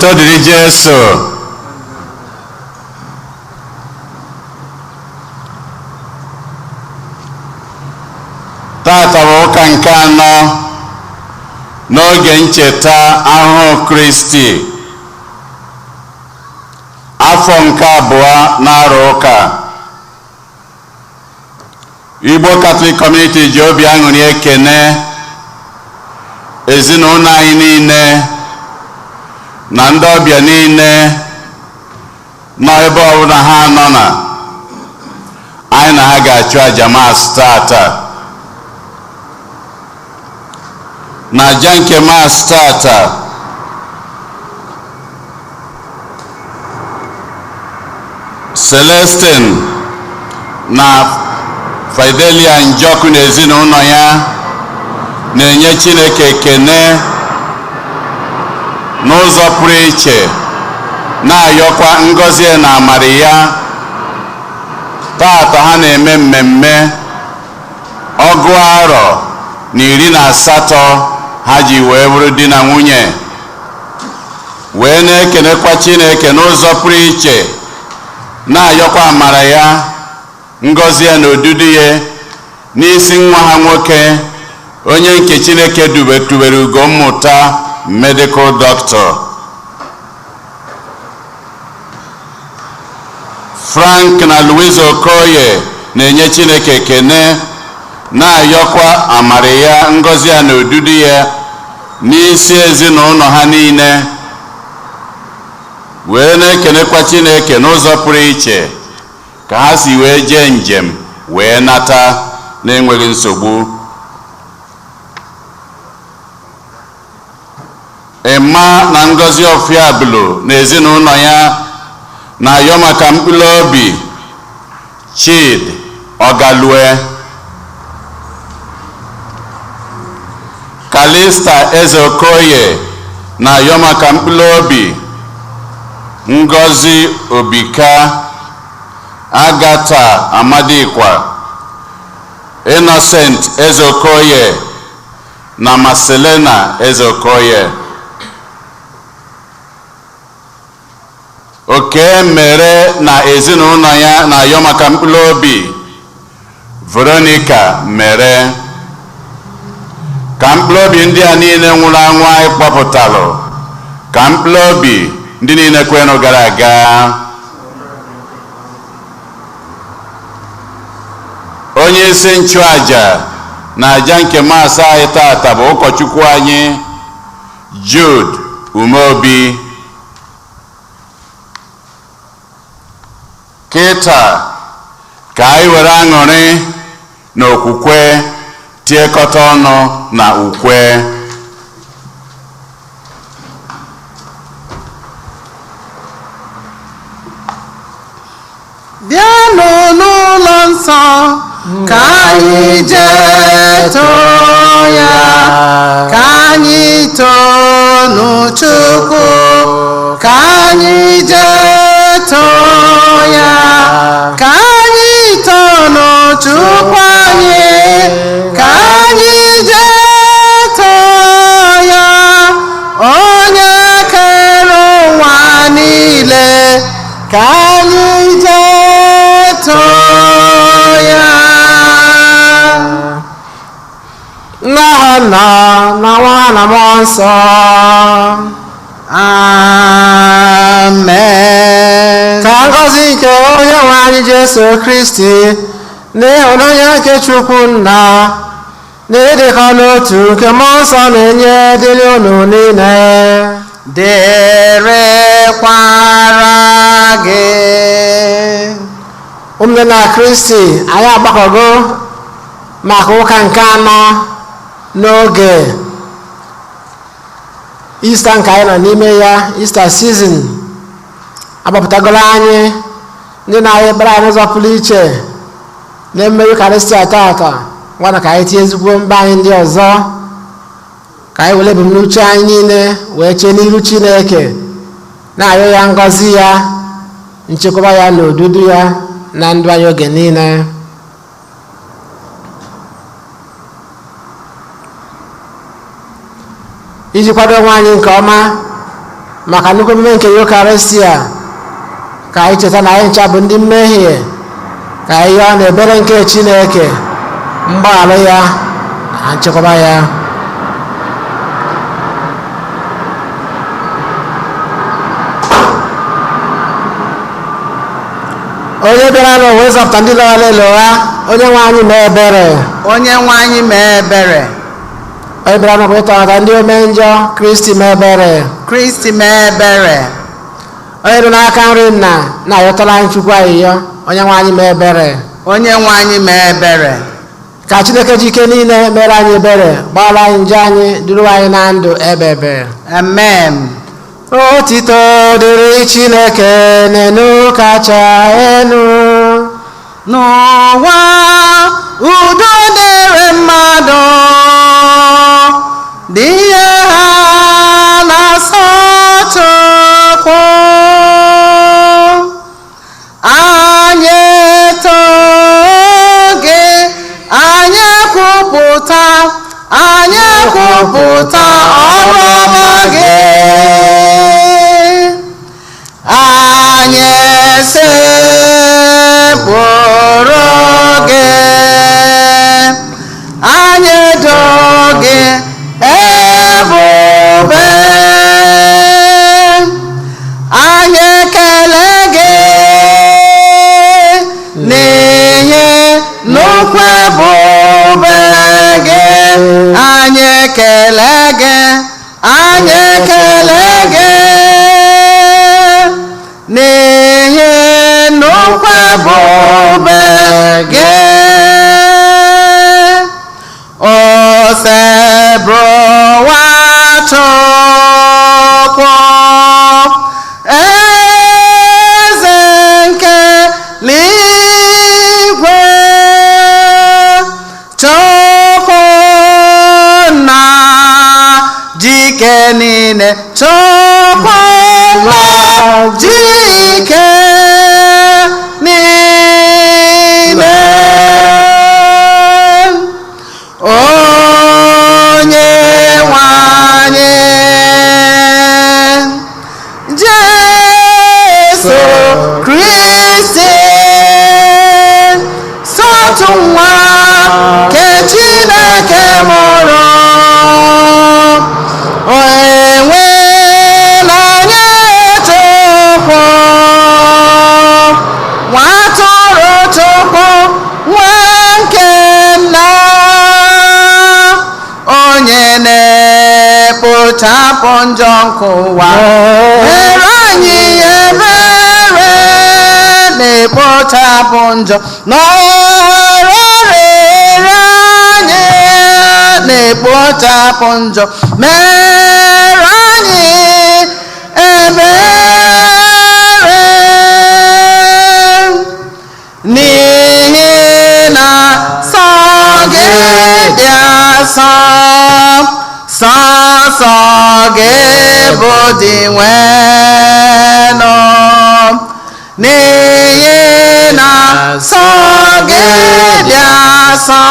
Otito dịrị Jesu. Tata bụ ụka nke anọ n'oge ncheta ahụhụ Kristi, afọ nke abụọ n'arọ ụka. Igbo Catholic Community ji obi aṅụrị ekene ezinụlọ anyị niile na ndị ọbịa niile nọ ebe ọbụla ha nọ na anyị na ha ga-achụ aja Mass tata. Na aja nke Mass tata, Celestine na Fidelia Njọkụ na ezinụlọ ya na-enye Chineke ekene n'ụzọ pụrụ iche, na-ayọkwa ngọzi na amara ya. Tata ha na-eme mmemme 18 ha ji wee bụrụ di na nwunye, wee na-ekenekwa Chineke n'ụzọ pụrụ iche, na-ayọkwa amara ya, ngọzi ya na odudu ya n'isi nwa ha nwoke, onye nke Chineke dubetubere ugo mmụta medical doctor. Frank na Louise Okoye na-enye Chineke ekene, na-ayọkwa amara ya, ngọzi ya na odudu ya n'isi ezinụlọ ha niile, wee na-ekenekwa Chineke n'ụzọ pụrụ iche ka ha si wee jee njem wee nata na-enweghị nsogbu. Emma na Ngozi Ofiabulu na ezinụlọ ya na-ayọ maka mkpụrụ obi Chidi Ọgalue, Kalista Eze Okoye na-ayọ maka mkpụrụ obi Ngozi Obika, Agatha Amadikwa, Innocent Eze Okoye na Marcelina Eze Okoye. Oke mere na ezinụlọ ya na-ayọ maka mkpụrụ obi Veronica mere. Ka mkpụrụ obi ndị a niile nwụrụ anwụ anyị kpọpụtalụ, ka mkpụrụ obi ndị niile kwenụ gara aga. Onye isi nchụaja na aja nke Mass anyị tata bụ ụkọchukwu anyị Jude Umeobi. Kịta ka anyị were aṅụrị na okwukwe tiekọta ọnụ na ukwe. Bịanụ n'ụlọ nsọ ka anyị jee too ya, ka anyị toonu Chukwu, ka anyị jee too ya, ka anyị toonu Chukwu anyị, ka anyị jee too ya, onye kere ụwa niile, ka anyị jee too ya. N'aha Nna na Nwa na Mmụọ Nsọ. Amen. Ka ngọzi nke onye nwe anyị Jesu Kristi na ịhụnanya nke Chukwu Nna na ịdịkọ n'otu nke Mmụọ Nsọ na-enye dịrị unu niile. Dịrịkwara gị. Ụmụnne na Kristi, anyị agbakọgo maka ụka nke anọ n'oge Ista nke anyị nọ n'ime ya, Ista season. Agbapụtagoro anyị ndị na-ahịa ekpere anyị n'ụzọ pụrụ iche na-eme Eucharistia tata, ngwana ka anyị tinye ezigbo mba anyị ndị ọzọ, ka anyị were ebumnuche anyị niile wee chee n'iru Chineke, na-arịọ ya ngọzi ya, nchekwaba ya na odudu ya na ndụ anyị oge niile. Iji kwado onwe anyị nke ọma Maka nnukwu emume nke Yukarịstia, ka anyị cheta na anyị ncha bụ ndị mmehie, ka anyị yọọ na ebere nke Chineke, mgbaghara ya na nchekwaba ya. Onye bịara n'ụwa ịzọpụta ndị lọghara elogha, onye nwe anyị mee ebere. Onye nwe anyị mee ebere. Onye bịara n'ụwa ịtọghata ndị ome njọ, Kristi mee ebere. Kristi mee ebere. Onye dị n'aka nri nna na-ayọtara anyị Chukwu ayịyọ, onye nwe anyị mee ebere. Onye nwe anyị mee ebere. Ka Chineke ji ike niile mere anyị ebere, gbaghara anyị njọ anyị, duru anyị na ndụ ebe ebe. Amen. Otito dịrị Chineke n'enu kacha enu. N'ụwa, udo dịrị mmadụ dị ihe ha na-asọ Chukwu. Anyị etoo gị, anyị ekwupụta, anyị ekwupụta ọrụ ọma gị. Anyị esekpụrụ gị, anyị edo gị ebube, anyị ekele gị n'ihi nnukwu ebube gị. Anyị ekele gị, anyị ekele gị n'ihi nnukwu ebube gị. Osebụrụwa Chukwu, eze nke eluigwe, Chukwu na jike niile, Chukwu na jike niile, onye nwe anyị Jesu Kristi, sọtụ nwa nke Chineke mụrụ, onwe n'anya Chukwu, nwa atụrụ Chukwu, nwa nke nna, onye na-ekpochapụ njọ nke ụwa, mere anyị ebere, na-ekpochapụ njọ n'ọrịrịrị anyị, na-ekpochapụ njọ, mere anyị ebere, n'ihi na sọ gị dị asọ, sọsọ gị bụ dị nwenụ, n'ihi na sọ gị dị asọ,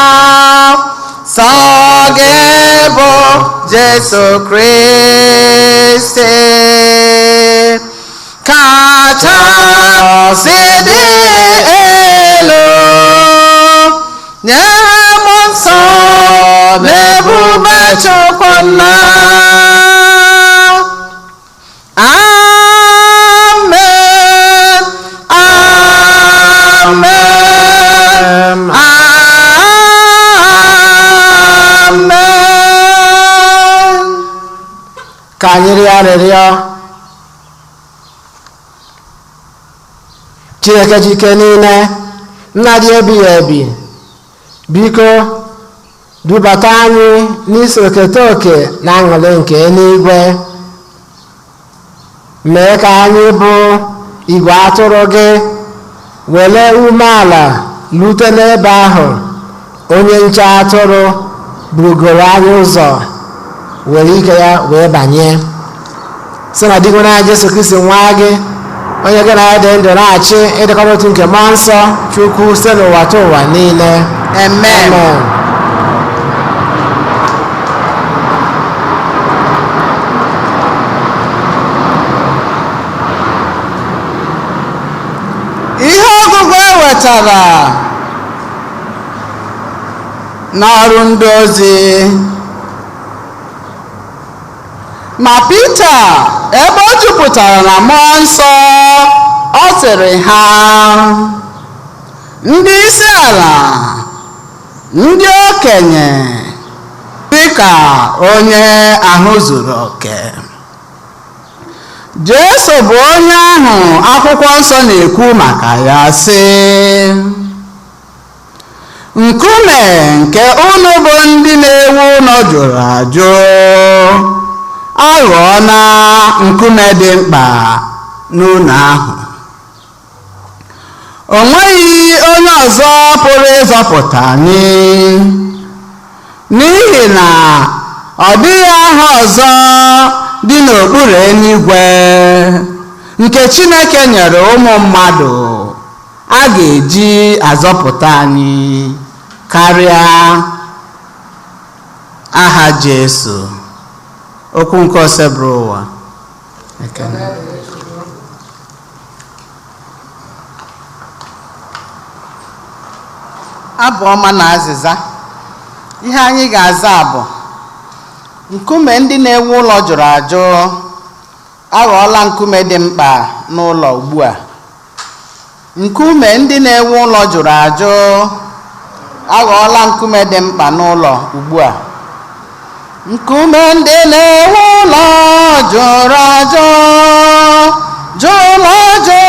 sọ gị bụ Jesu Kristi kachasị dị elu, nyere m nsọ n'ebube Chukwu nna. Amen. Amen. Amen. Ka anyị rịọ arịrịọ. Chineke ji ike niile, nna dị ebighị ebi, biko dubata anyị n'iso keta oke na aṅụrị nke eluigwe. Mee ka anyị bụ igwe atụrụ gị were umeala rute n'ebe ahụ onye nche atụrụ burugoro anyị ụzọ were ike ya wee banye, sị na dịgoro anyị Jesu Kristi nwa gị, onye gị na ya dị ndụ na-achị ịdịkọ n'otu nke mmụọ nsọ Chukwu site n'ụwa ta ụwa niile. Amen. Amen. ewetara n'ọrụ ndị ozi. Ma Pita, ebe o jupụtara na mmụọ nsọ, ọ sịrị ha, ndị isi ala, ndị okenye, dịka onye ahụ zuru oke. Jesu bụ onye ahụ akwụkwọ nsọ na-ekwu maka ya sị, nkume nke unu bụ ndị na-ewu ụlọ jụrụ ajụ aghọọla nkume dị mkpa n'ụlọ ahụ. O nweghị onye ọzọ pụrụ ịzọpụta anyị, n'ihi na ọ dịghị aha ọzọ dị n'okpuru eluigwe nke Chineke nyere ụmụ mmadụ a ga-eji azọpụta anyị karịa aha Jesu. Okwu nke Osebụrụwa. Ekene. Abụ ọma na azịza. Ihe anyị ga-aza bụ nkume ndị na-ewu ụlọ jụrụ ajụ aghọọla nkume dị mkpa n'ụlọ ugbu a. Nkume ndị na-ewu ụlọ jụrụ ajụ aghọọla nkume dị mkpa n'ụlọ ugbu a. Nkume ndị na-ewu ụlọ jụrụ ajụ, jụrụ ajụ,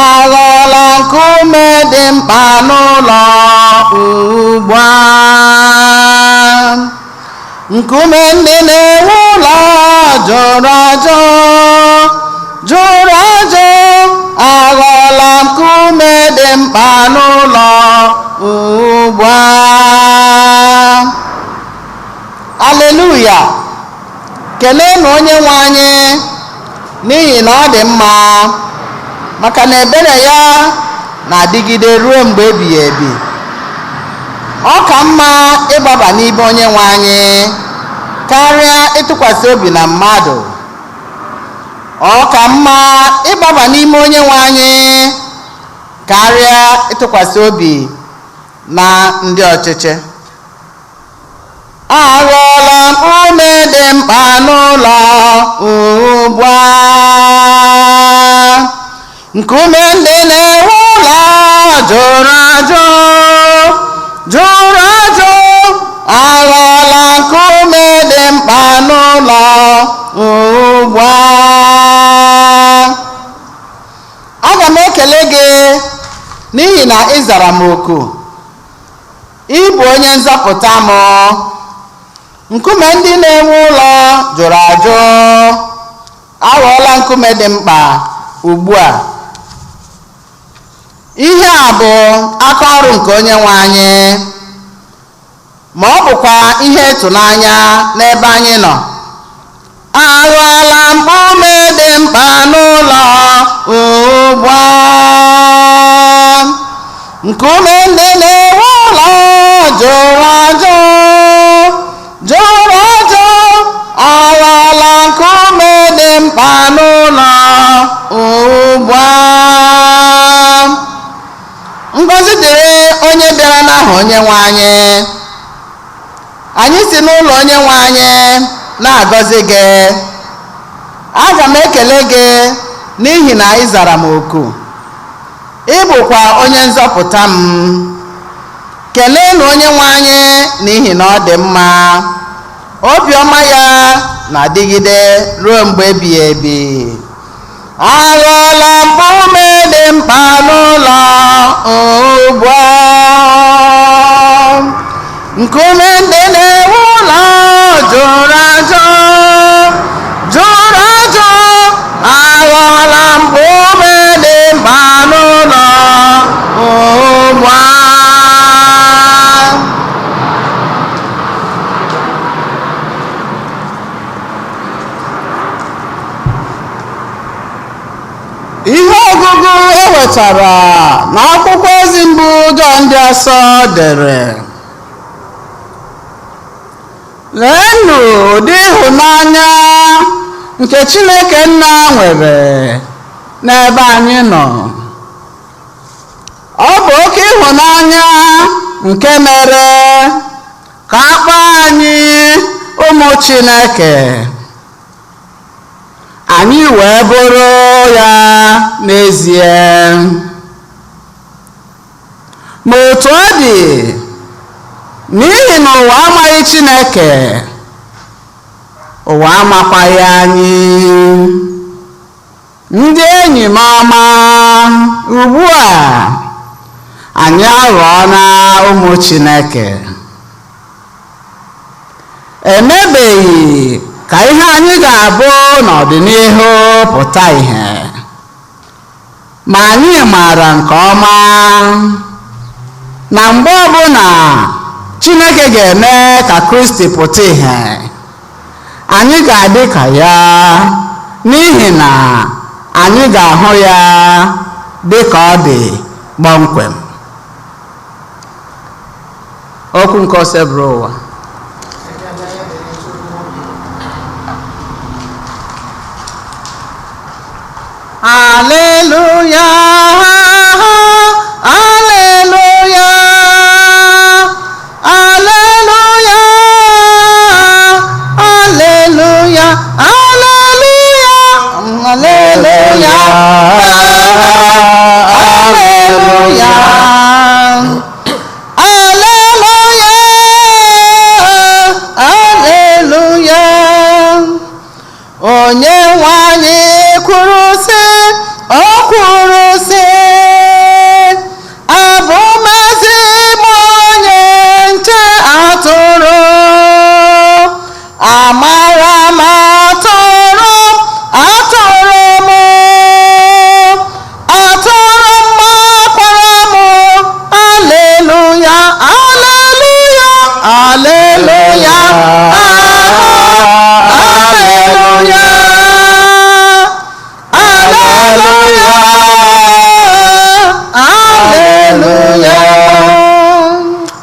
aghọọla nkume dị mkpa n'ụlọ ugbu a. Nkume ndị na-ewu ụlọ jụrụ ajụ, jụrụ ajụ, aghọọla nkume dị mkpa n'ụlọ ugbu a. Aleluya! Keleenụ onye nwe anyị n'ihi na ọ dị mma, maka na ebere ya na-adịgide ruo mgbe ebighị ebi. Ọ ka mma ịgbaba n'ibe onye nwe anyị karịa ịtụkwasị obi na mmadụ. Ọ ka mma ịgbaba n'ime onye nwe anyị karịa ịtụkwasị obi na ndị ọchịchị. Aghọọla ume dị mkpa n'ụlọ ugbu a. Nkume ndị na-ewu ụlọ jụrụ ajụ, jụrụ ajụ, aghọọla nkume dị mkpa n'ụlọ ugbu a. Aga m ekele gị n'ihi na ị zara m oku. Ị bụ onye nzọpụta m. Nkume ndị na-ewu ụlọ jụrụ ajụ aghọọla nkume dị mkpa ugbu a. Ihe a bụ aka ọrụ nke onye nwe anyị, ma ọ bụkwa ihe ịtụnanya n'ebe anyị nọ. Aghọọla nkume dị mkpa n'ụlọ ugbu a. Nkume ndị na-ewu ụlọ jụrụ ajụ, jụrụ ajụ, aghọọla nkume dị mkpa n'ụlọ ugbu a. Ngọzi dịrị onye bịara n'aha onye nwe anyị. Anyị si n'ụlọ onye nwe anyị na-agọzi gị. Aga m ekele gị n'ihi na ị zara m oku. Ị bụkwa onye nzọpụta m. Keleenụ onye nwe anyị n'ihi na ọ dị mma. Obiọma ya na-adịgide ruo mgbe ebighị ebi. Aghọọla nkume dị mkpa n'ụlọ ugbu a. Nkume ndị na-ewu ụlọ jụrụ ajụ, jụrụ ajụ, aghọọla nkume dị mkpa n'ụlọ ugbu a. Ihe ọgụgụ e wetara n'akwụkwọ ozi mbụ Jọn dị asọ dere. Leenụ ụdị ịhụnanya nke Chineke Nna nwere n'ebe anyị nọ. Ọ bụ oke ịhụnanya nke mere ka a kpọọ anyị ụmụ Chineke, anyị wee bụrụ ya n'ezie. Ma otu ọ dị, n'ihi na ụwa amaghị Chineke, ụwa amakwaghị anyị. Ndị enyi m ọma, ugbu a anyị aghọọla ụmụ Chineke. Emebeghị ka ihe anyị ga-abụ n'ọdịnihu pụta ìhè, ma anyị maara nke ọma na mgbe ọbụla Chineke ga-eme ka Kristi pụta ìhè, anyị ga-adị ka ya, n'ihi na anyị ga-ahụ ya dị ka ọ dị kpọmkwem. Okwu nke Osebụrụwa. Alleluia, alleluia, alleluia, alleluia, alleluia, alleluia, alleluia, alleluia, alleluia. Onye nwe anyị kwuru sị, o kwuru sị, abụ m ezigbo onye nche atụrụ, amara m atụrụ, atụrụ m, atụrụ m makwara m, aleluya, aleluya, aleluya, aleluya, aleluya, aleluya.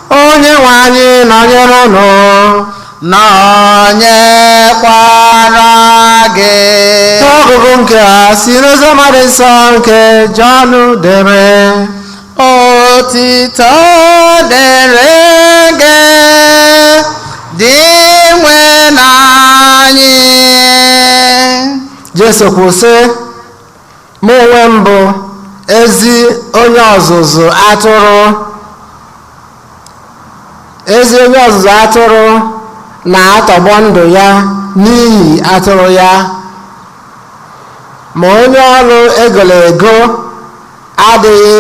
Onye nwe anyị nọnyere unu. Nọnyekwara gị. N'ọgụgụ nke a si n'oziọma dị nsọ nke Jọn dere. Otito dịrị gị, dị nwe n'anyị. Jesu kwuru sị, mụ onwe m bụ ezi onye ọzụzụ atụrụ. Ezi onye ọzụzụ atụrụ na-atọgbọ ndụ ya n'ihi atụrụ ya. Ma onye ọrụ egoro ego adịghị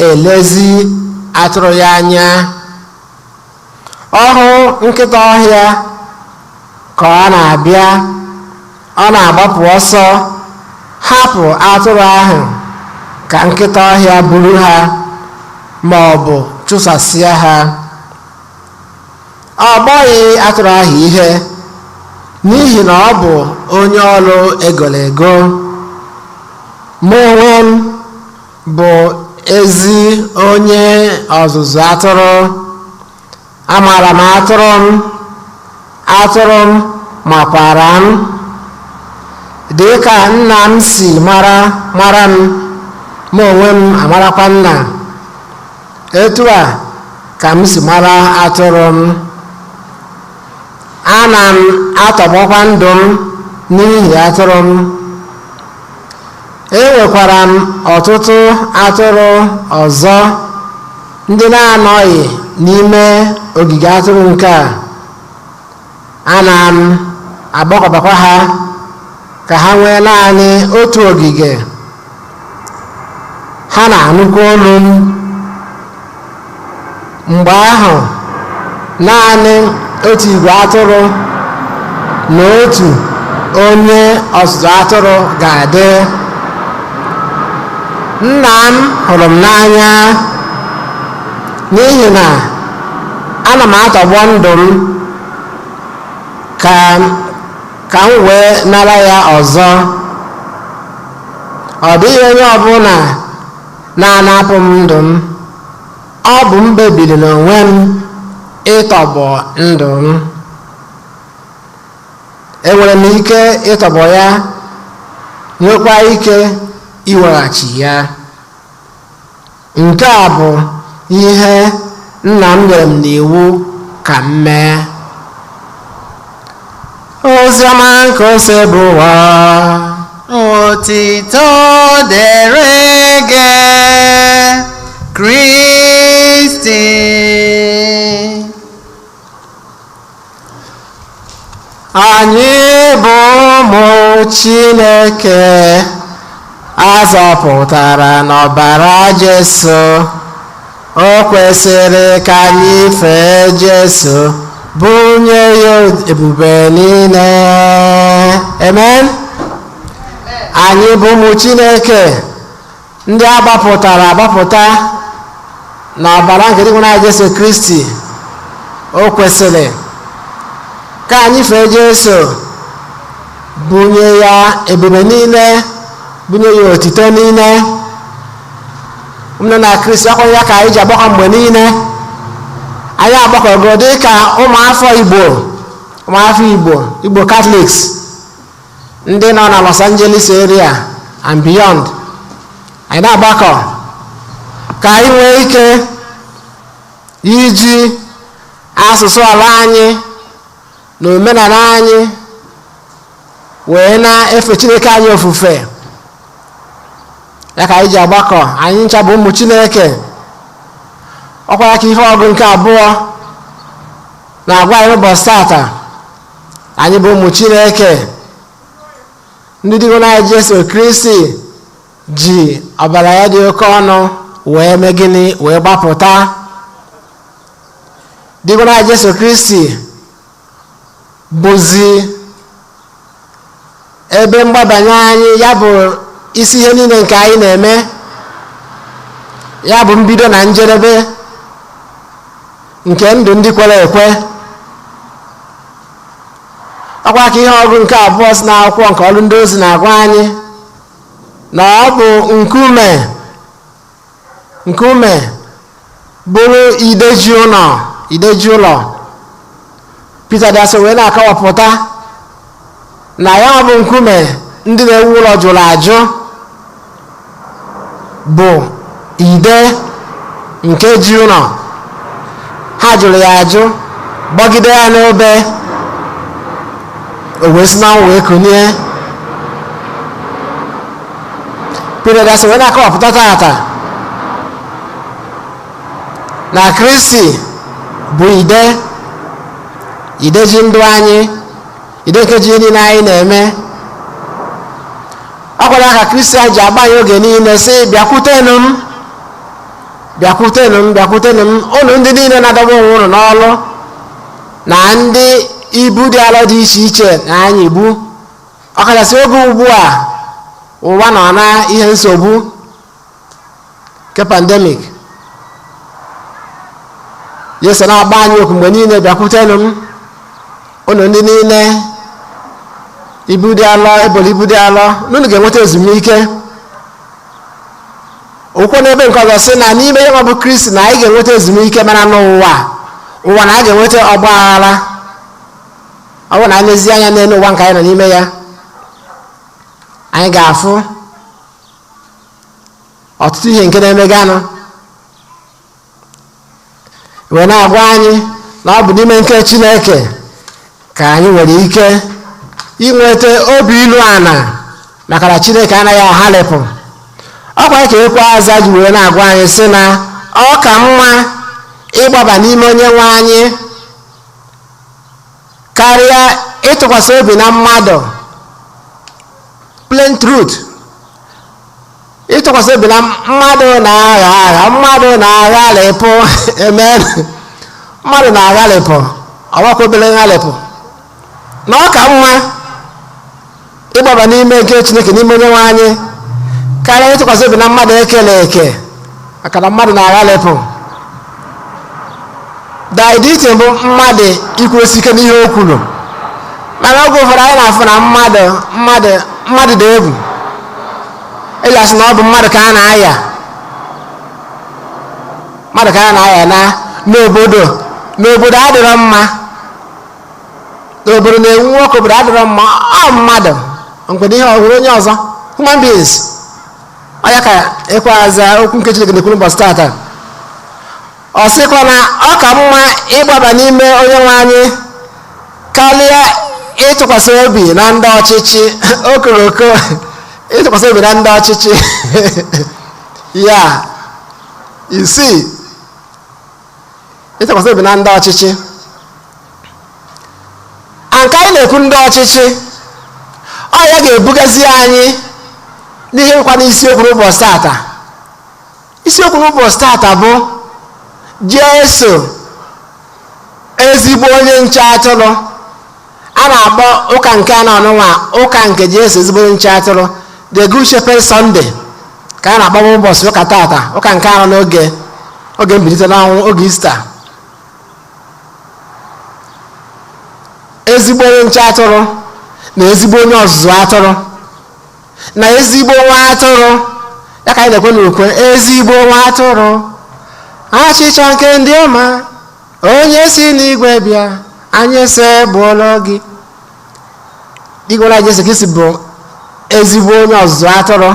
elezi atụrụ ya anya. Ọ hụ nkịta ọhịa ka ọ na-abịa, ọ na-agbapụ ọsọ, hapụ atụrụ ahụ ka nkịta ọhịa buru ha ma ọ bụ chụsasịa ha. Ọ gbọghị atụrụ ahụ ihe, n'ihi na ọ bụ onye ọrụ egoro ego. Mụ onwe m bụ ezi onye ọzụzụ atụrụ. Amaara m atụrụ m, atụrụ m makwara m, dị ka nna m si mara m, mụ onwe m amarakwa nna. Etu a ka m si mara atụrụ m. Ana m atọgbọkwa ndụ m n'ihi atụrụ m. Enwekwara m ọtụtụ atụrụ ọzọ ndị na-anọghị n'ime ogige atụrụ nke a. Ana m agbakọbakwa ha ka ha nwee naanị otu ogige. Ha na-anụkwa olu m. Mgbe ahụ, naanị otu igwe atụrụ na otu onye ọzụzụ atụrụ ga-adị. Nna m hụrụ m n'anya, n'ihi na ana m atọgbọ ndụ m ka m wee nara ya ọzọ. Ọ dịghị onye ọbụla na-anapụ m ndụ m. Ọ bụ m kpebiri n'onwe m ịtọgbọ ndụ m. Enwere m ike ịtọgbọ ya, nwekwa ike iweghachi ya. Nke a bụ ihe nna m nyere m n'iwu ka m mee. Oziọma nke Osebụwa. Otito dịrị gị, Kristi. Anyị bụ ụmụ Chineke azọpụtara n'ọbara Jesu. O kwesịrị ka anyị fee Jesu, bunye ya ebube niile. Amen. Anyị bụ ụmụ Chineke ndị agbapụtara agbapụta n'ọbara nke Dinwenụ anyị Jesu Kristi. O kwesịrị ka anyị fee Jesu, bunye ya ebube niile, bunye ya otito niile. Ụmụnne na Kristi, ọkwa ya ka anyị ji agbakọ mgbe niile. Anyị agbakọgo dị ka ụmụafọ Igbo, ụmụafọ Igbo, Igbo Catholics ndị nọ na Los Angeles area and beyond. Anyị na-agbakọ ka anyị nwee ike iji asụsụ ala anyị na omenala anyị wee na-efe Chineke anyị ofufe. Ya ka anyị ji agbakọ. Anyị ncha bụ ụmụ Chineke. Ọkwa ya ka ihe ọgụ nke abụọ na-agwa anyị ụbọchị tata. Anyị bụ ụmụ Chineke ndị Dinwenụ anyị Jesu Kristi ji ọbara ya dị oke ọnụ wee mee gịnị? Wee gbapụta. Dinwenụ anyị Jesu Kristi bụzi ebe mgbabanye anyị. Ya bụ isi ihe niile nke anyị na-eme, ya bụ mbido na njedebe nke ndụ ndị kwere ekwe. Ọkwa ka ihe ọgụ nke abụọ si n'akwụkwọ nke ọrụ ndị ozi na-agwa anyị na ọ bụ nkume, nkume bụrụ ideji ụlọ, ideji ụlọ. Pita dasị wee na-akọwapụta na ya bụ nkume ndị na-ewu ụlọ jụrụ ajụ bụ ide nke ji ụlọ. Ha jụrụ ya ajụ, gbọgide ya n'obe, o wee si n'ọnwụ wee kunie. Pita dasị wee na-akọwapụta tata na Kristi bụ ide, ide ji ndụ anyị, ide nke ji niile anyị na-eme. Ọ kwara ka Kristi ji agba anyị oge niile sị, "Bịakwutenụ m, bịakwutenụ m, bịakwutenụ m, unu ndị niile na-adọba onwe unu n'ọlụ na ndị ibu dị alọ dị iche iche na anyị ibu." Ọkachasị oge ugbu a ụwa nọ na ihe nsogbu nke pandemic, Yesu na-agba anyị okwu mgbe niile, "Bịakwutenụ m, unu ndị niile ibu dị alọ, ebolo ibu dị alọ, unu ga-enweta ezumike." Okwu n'ebe nke ọzọ sị na n'ime ya bụ Kristi na anyị ga-enweta ezumike, mana n'ụwa, ụwa na a ga-enweta ọgba aghara. Ọ bụrụ na anyị lezie anya n'elu ụwa nke anyị nọ n'ime ya, anyị ga-afụ ọtụtụ ihe nke na-emeganụ wee na-agwa anyị na ọ bụ n'ime nke Chineke ka anyị nwere ike inweta obi ilu ana, maka na Chineke anaghị aghalịpụ. Ọkwa ka ekwe aza ji wee na-agwa anyị sị na ọ ka mma ịgbaba n'ime onye nwe anyị karịa ịtụkwasị obi na mmadụ. Plain truth, ịtụkwasị obi na mmadụ na-agha agha, mmadụ na-aghalịpụ. Amen. Mmadụ na-aghalịpụ, ọgbakọ obere nghalịpụ, na ọ ka mma ịgbaba n'ime nke Chineke, n'ime onye nwe anyị, karịa ịtụkwasị obi na mmadụ ekele eke, maka na mmadụ na-aghalịpụ. Daiditi bụ mmadụ ikwusi ike n'ihe o kwuru, mana oge ụfọdụ anyị na-afụ na mmadụ dị egwu. Eji asị na ọ bụ mmadụ ka a na-aya, mmadụ ka a na-aya na n'obodo adịrọ mma, n'obodo na-enwu nwoke, obodo adịrọ mma. Ọ mmadụ nkwado ihe ọhụrụ onye ọzọ, human beings. Ọ ya ka ịkwaza okwu nke Chineke na-ekwu n'ụbọchị tata. Ọ sịkwa na ọ ka mma ịgbaba n'ime Onye nwe anyị karịa ịtụkwasị obi na ndị ọchịchị. Okoroko ịtụkwasị obi na ndị ọchịchị ya isii, ịtụkwasị obi na ndị ọchịchị. A nke anyị na-ekwu, ndị ọchịchị, ọ ya ga-ebugazi anyị n'ihe nkwa n'isiokwu n'ụbọchị tata. Isiokwu n'ụbọchị tata bụ Jesu, ezigbo onye nche atụrụ. A na-akpọ ụka nke a na-ọnụnwa ụka nke Jesu ezigbo onye nche atụrụ, The Good Shepherd Sunday, ka a na-akpọ ụbọchị ụka tata, ụka nke anọ n'oge oge mbilite n'ọnwụ, oge Ista. Ezigbo onye nche atụrụ na ezigbo onye ọzụzụ atụrụ na ezigbo nwa atụrụ ya ka anyị na-ekwe n'ukwe. Ezigbo nwa atụrụ, achịcha nke ndị ọma, onye si n'igwe bịa, anyị esegbuola gị. Igwara Jesu Kristi bụ ezigbo onye ọzụzụ atụrụ,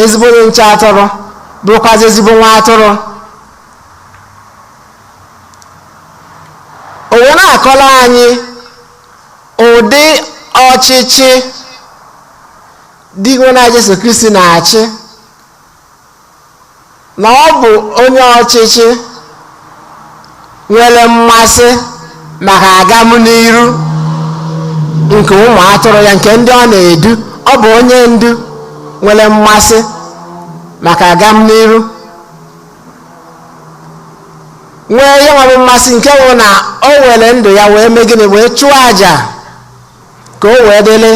ezigbo onye nche atụrụ, bụrụkwazị ezigbo nwa atụrụ. O wee na-akọrọ anyị ụdị ọchịchị dị na Jesu Kristi na-achị, na ọ bụ onye ọchịchị nwere mmasị maka agamniru nke ụmụ atụrụ ya, nke ndị ọ na-edu. Ọ bụ onye ndu nwere mmasị maka agamniru, nwee ihe nwere mmasị nke nwụ na o were ndụ ya wee mee gịnị? Wee chụọ àjà ka o wee dịrị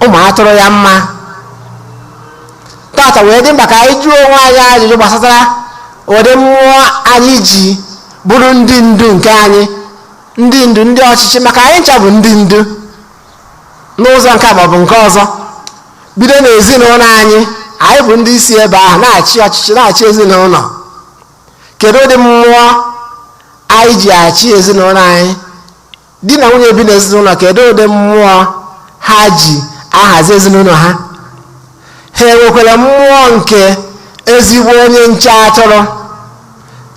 ụmụ atụrụ ya mma. Tata wee dị mkpa ka anyị jụọ onwe anyị ajụjụ gbasatara ụdị mmụọ anyị ji bụrụ ndị ndu nke anyị, ndị ndu, ndị ọchịchị, maka anyị ncha bụ ndị ndu n'ụzọ nke a maọbụ nke ọzọ. Bido n'ezinụlọ anyị, anyị bụ ndị isi ebe ahụ na-achị ọchịchị, na-achị ezinụlọ. Kedu ụdị mmụọ anyị ji achị ezinụlọ anyị? Di na nwunye bi n'ezinụlọ, kedu ụdị mmụọ ha ji ahazi ezinụlọ ha? Ha enwekwara mmụọ nke ezigbo onye nche atụrụ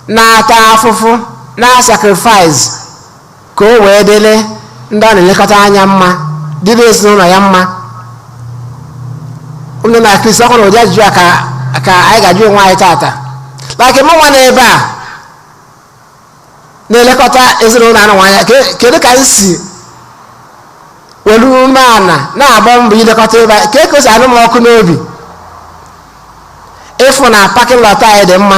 na-ata afụfụ, na sacrifice ka o wee dịrị ndị ọ na-elekọta anya mma, dịrị ezinụlọ ya mma? Ụmụ na Kristi, ọkwa na ụdị ajụjụ a ka anyị ga-ajụ onwe anyị tata. Like mụnwa na ebe a na-elekọta ezinụlọ anụ anya, kedu ka m si were umeala na-agba mbọ ilekọta ebe a? Ka o si anụ m ọkụ n'obi ịfụ na parking lot anyị dị mma,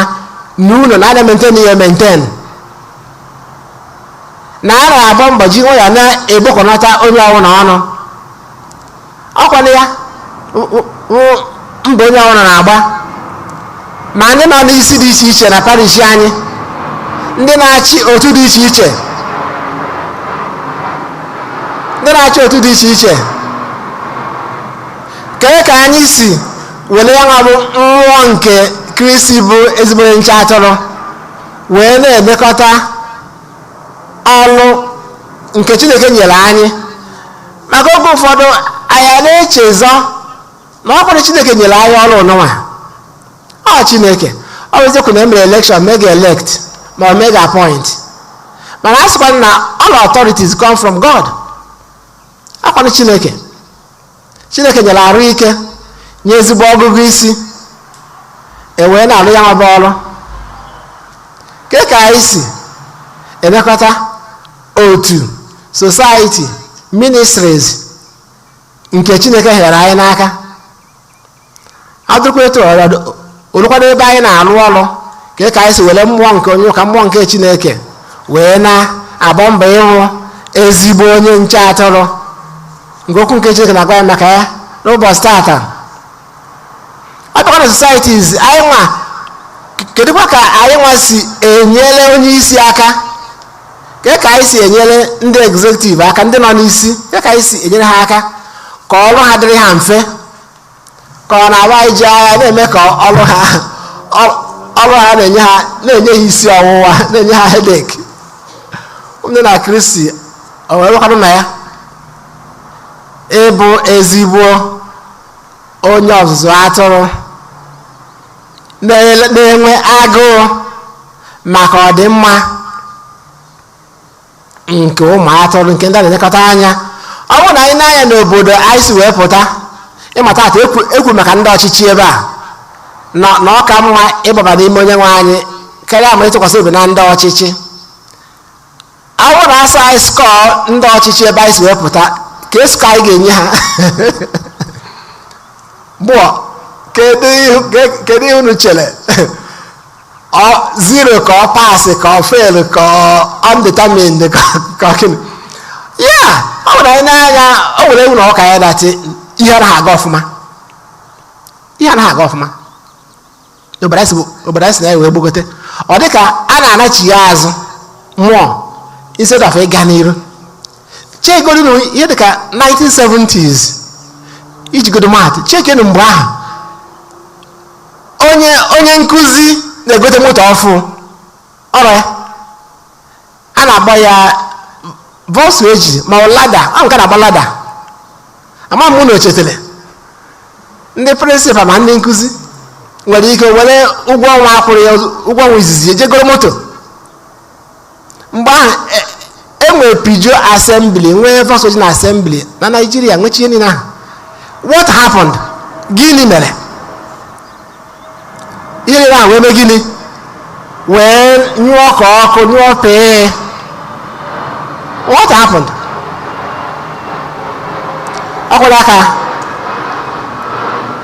na ụlọ na ana maintain ya maintain, na a na-agba mbọ ji nwayọọ na-egbokọnata onye ọbụla ọnụ. Ọkwana ya mbọ onye ọbụla na-agba, ma ndị nọ n'isi dị iche iche na parish anyị, ndị na-achị otu dị iche iche, ndị na-achị otu dị iche iche. Kee ka anyị si were ya nwa bụ mmụọ nke Kristi bụ ezigbo onye nche atụrụ wee na-emekọta ọlụ nke Chineke nyere anyị? Maka oge ụfọdụ anyị na-echezọ na ọ bụrụ Chineke nyere anyị ọrụ n'ụwa. Ọ Chineke, ọ bụ eziokwu na emere election, mega elect ma ọ mega appoint, mana a sịkwa na all authorities come from God. Akwanụ Chineke. Chineke nyere arụ ike, nye ezigbo ọgụgụ isi, e wee na-alụ ya nwaba ọrụ. Ke ka anyị si emekọta otu society, ministries nke Chineke nyere anyị n'aka? Adụkwa etu olukwado ebe anyị na-alụ ọrụ, ka ka anyị si were mmụọ nke onye ụka, mmụọ nke Chineke, wee na-agba mbọ ịhụ ezigbo onye nche atụrụ nke okwu nke Chineke na-agwa ya maka ya n'ụbọchị tata? Ọ bịakwa na societies anyị nwa, kedụkwa ka anyị nwa si enyere onye isi aka? Ke ka anyị si enyere ndị executive aka, ndị nọ n'isi? Ke ka anyị si enyere ha aka ka ọrụ ha dịrị ha mfe, ka ọ na-agba anyị ji agha na-eme ka ọrụ ha ọrụ ha na-enye ha na-enye ha isi ọwụwa, na-enye ha headache? Ndị na Kristi, o wee rụkwanụ na ya ịbụ ezigbo onye ọzụzụ atụrụ. na-enwe agụụ maka ọdịmma nke ụmụ atụrụ, nke ndị a na-elekọta anya. Ọ bụrụ na anyị na-anya n'obodo anyị si wee pụta, ịmata atụ ekwu maka ndị ọchịchị ebe a na ọ ka mma ịgbaba n'ime onye nwe anyị karịa ma ịtụkwasị obi na ndị ọchịchị. Ọ bụrụ na asa anyị score ndị ọchịchị ebe anyị si wee pụta, ka esukọ anyị ga-enye ha gbụọ, kedu ihe unu chere? Ọ zero ka ọ pass ka ọ fail ka ọ undetermined ka ọ gịnị? Ya ọ bụrụ anyị n'anya, o nwere ewu na ọka ya datị, ihe anaghị aga ọfụma, ihe anaghị aga ọfụma. Obodo anyị si na ya wee gbogote, ọ dị ka a na-anachi ya azụ mmụọ instead of ịga n'iru. Chegodu na ihe dị ka 1970s, ijigodo maatụ, chekenu mgbe ahụ onye nkụzi na-egote moto ọfụ, ọrụ ya a na-agba ya Volkswagen ma ọ Lada, ọ nke na-agba Lada. Ama m na ochetere ndị principal ma ndị nkụzi nwere ike were ụgwọ ọnwa akwụrụ ya, ụgwọ ọnwa izizi, ejegoro moto. Mgbe ahụ e nwere Peugeot assembly, nwee Volkswagen assembly na Nigeria, nwechi ihe niile ahụ. What happened? Gịnị mere ihe niile ahụ wee mee? Gịnị wee nyụọ ka ọkụ nyụọ pee? What happened? Ọ kwere aka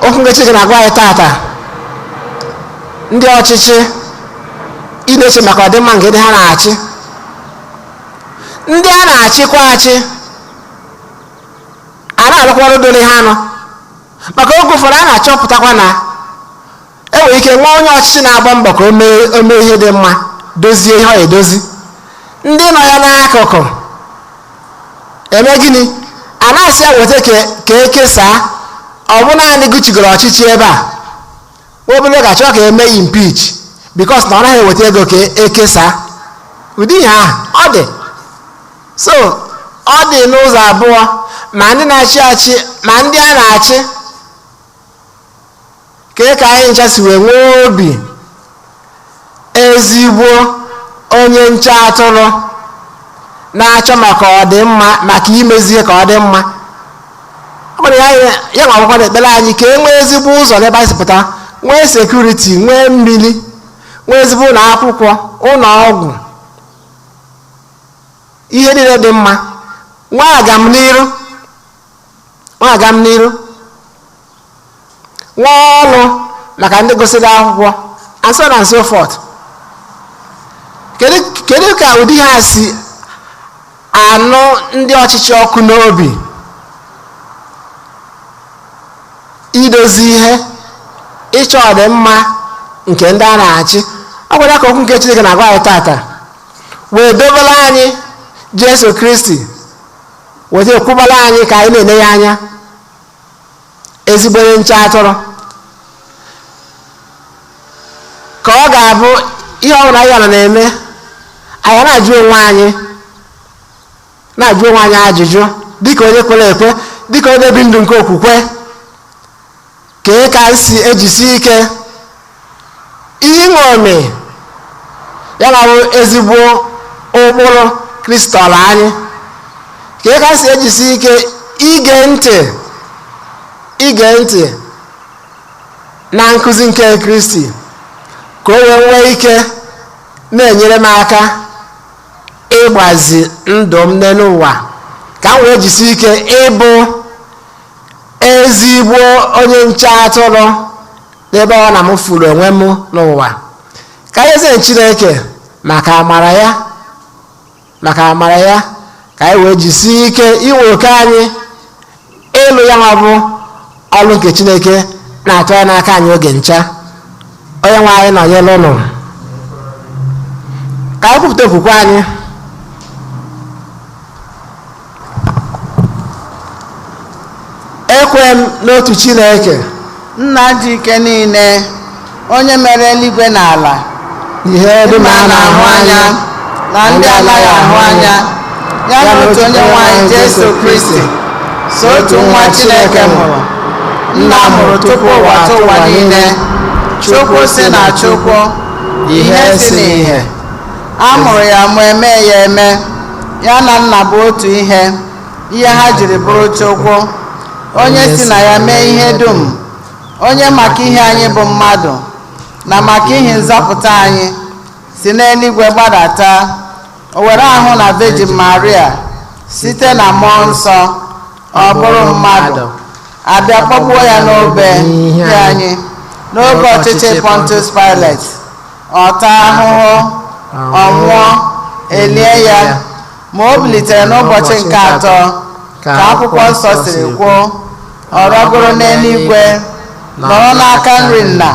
okwu nke Chineke na-agwa anyị tata, ndị ọchịchị ị na-eche maka ọdịmma nke ndị ha na-achị, ndị a na-achịkwa achị a na-alụkwa ọrụ doro ha anụ. Maka oge ụfọdụ a na-achọpụtakwa na e nwere ike nwa onye ọchịchị na-agba mbọ ka o mee ihe dị mma, dozie ihe ọ edozi, ndị nọ ya n'akụkụ eme gịnị? A na-asị ya weta ka ekesaa. Ọ bụ naanị gụchigoro ọchịchị ebe a, obere ga-achọ ka eme impeach because na ọ naghị eweta ego ka ekesaa. Ụdị ihe ahụ ọ dị. So ọ dị n'ụzọ abụọ, ma ndị na-achị achị ma ndị a na-achị. Kee ka anyị ncha si wee nwee obi ezigbo onye nche atụrụ na-achọ maka ọdịmma, maka imezie ka ọ dị mma? Ọ bụrụ ya, ya nwa akwụkwọ na-ekpere anyị ka e nwee ezigbo ụzọ n'ebe anyị si pụta, nwee security, nwee mmiri, nwee ezigbo ụlọ akwụkwọ, ụlọ ọgwụ, ihe niile dị mma, nwee agamniru, nwee agamniru, nwee ọrụ maka ndị gụsịrị akwụkwọ, and so on and so forth. Kedu ka ụdị ha si anụ ndị ọchịchị ọkụ n'obi idozi ihe, ịchọ ọdịmma nke ndị a na-achị? Ọ gwara ka okwu nke Chineke na-agwa anyị tata wee dobere anyị Jesu Kristi, weta ekwubala anyị ka anyị na-ele ya anya, ezigbo onye nche atụrụ, ka ọ ga-abụ ihe ọbụla anyị ọna na-eme, anyị na-ajụ onwe anyị, na-ajụ onwe anyị ajụjụ dịka onye kwere ekwe, dịka onye bi ndụ nke okwukwe: kee ka si ejisi ike iṅomi ya na ezigbo ụkpụrụ kristọl anyị? Kee ka si ejisi ike ige ntị, ige ntị na nkụzi nke Kristi, ka o wee nwee ike na-enyere m aka ịgbazi ndụ m n'elu ụwa, ka m wee jisi ike ịbụ ezigbo onye nche atụrụ n'ebe ọ na m furu onwe m n'ụwa? Ka anyị eze Chineke maka amara ya, maka amara ya, ka anyị wee jisie ike inwe oke anyị ịlụ ya nwa bụ ọlụ nke Chineke na-atụ ya n'aka anyị oge ncha. Onye nwe anyị nọnyere ụnụ. Ka anyị kwupụta okwukwe anyị. Ekwe m n'otu Chineke, Nna dị ike niile, onye mere eluigwe na ala, ihe dum ndị a na-ahụ anya na ndị anaghị ahụ anya, ya na otu onye nwanyị Jesu Kristi, so otu nwa Chineke mụrụ, nna mụrụ tupu ụwa tụ ụwa niile, Chukwu si na Chukwu, ihe si n'ihe. A mụrụ ya ma eme ya eme, ya na nna bụ otu ihe, ihe ha jiri bụrụ Chukwu, onye si na ya mee ihe dum, onye maka ihe anyị bụ mmadụ, na maka ihe nzọpụta anyị, si n'eluigwe gbadata, o were ahụ na Virgin Maria, site na Mmụọ Nsọ, ọ bụrụ mmadụ, abịa kpọgbuo ya n'obe nye anyị, n'oge ọchịchị Pontius Pilate, ọ taa ahụhụ, ọ nwụọ, elie ya, ma o bilitere n'ụbọchị nke atọ, ka akwụkwọ nsọ siri kwuo, ọ rọgoro n'eluigwe, nọrọ n'aka nri nna,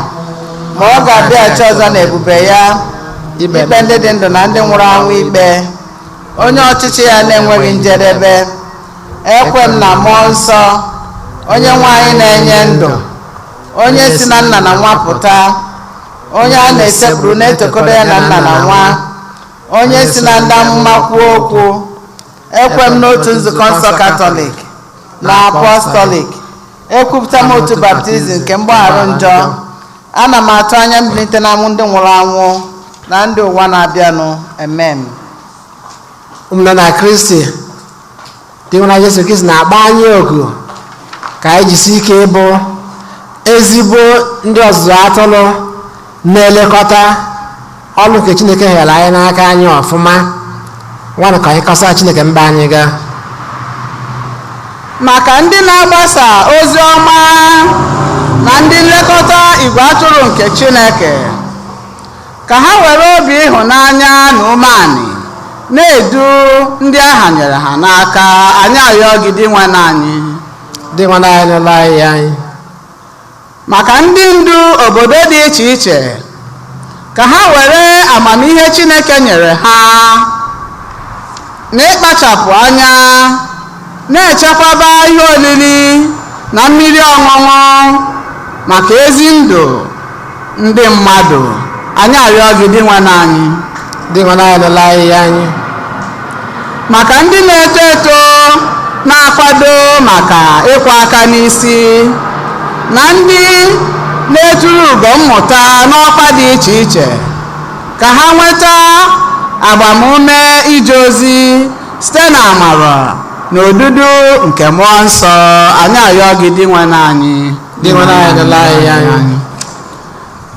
ma ọ ga-abịaghachi ọzọ n'ebube ya, ikpe ndị dị ndụ na ndị nwụrụ anwụ ikpe, onye ọchịchị ya na-enweghị njedebe. Ekwe m na Mmụọ Nsọ, onye nwe anyị na-enye ndụ, onye si na nna na nwa pụta, onye a na-esekpuru na-etokọdo ya na nna na nwa, onye si na ndị amụma kwuo okwu. Ekwe m n'otu nzukọ nsọ Katọlik na Apọstọlik, ekwupụta m otu baptizim nke mgbaghara njọ. Ana m atụ anya mbilite n'anwụ ndị nwụrụ anwụ na ndị ụwa na-abịanụ. Amen. Ụmụnna na Kristi, dị nwa Jesu Kristi na-akpọ anyị oku ka anyị jisi ike ịbụ ezigbo ndị ọzụzụ atụrụ na-elekọta ọrụ nke Chineke nyere anyị n'aka anyị ọfụma. Nwanụ ka anyị kọsa Chineke mba anyị gaa. Maka ndị na-agbasa ozi ọma na ndị nlekọta igwe atụrụ nke Chineke, ka ha were obi ịhụnanya na umeanị na-edu ndị aha nyere ha n'aka. Anyị arịọ gị, Dinwenụ anyị. Dị nwa anyị n'ụlọ anyị anyị. Maka ndị ndu obodo dị iche iche, ka ha were amamihe Chineke nyere ha na ịkpachapụ anya na-echekwaba ihe oriri na mmiri ọṅụṅụ maka ezi ndụ ndị mmadụ. Anyị arịọ gị, Dinwenụ anyị. Dị nwa anyị n'ụlọ anyị anyị. Maka ndị na-eto eto na-akwado maka ịkwa aka n'isi na ndị na-eturu ugo mmụta n'ọkwa dị iche iche, ka ha nweta agbamume ije ozi site na amara na odudu nke Mmụọ Nsọ. Anyị arịọ gị, Dinwenụ anyị. Dị nwa anyị n'ụlọ anyị anyị.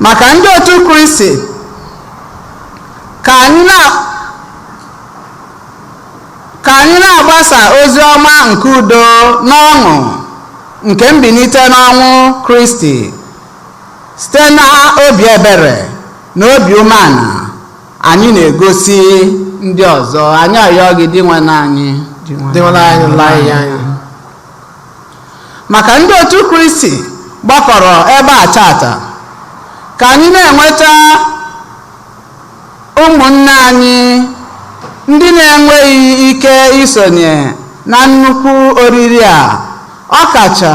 Maka ndị otu Kristi, ka anyị na-agbasa ozi ọma nke udo n'ọṅụ nke mbilite n'ọnwụ Kristi site na obi ebere na obi umeala anyị na-egosi ndị ọzọ. Anyị arịọ gị, Dinwenụ anyị. Dị nwa anyị n'ụlọ anyị anyị. Maka ndị otu Kristi gbakọrọ ebe a tata, ka anyị na-enweta ụmụnne anyị ndị na-enweghị ike isonye na nnukwu oriri a, ọkacha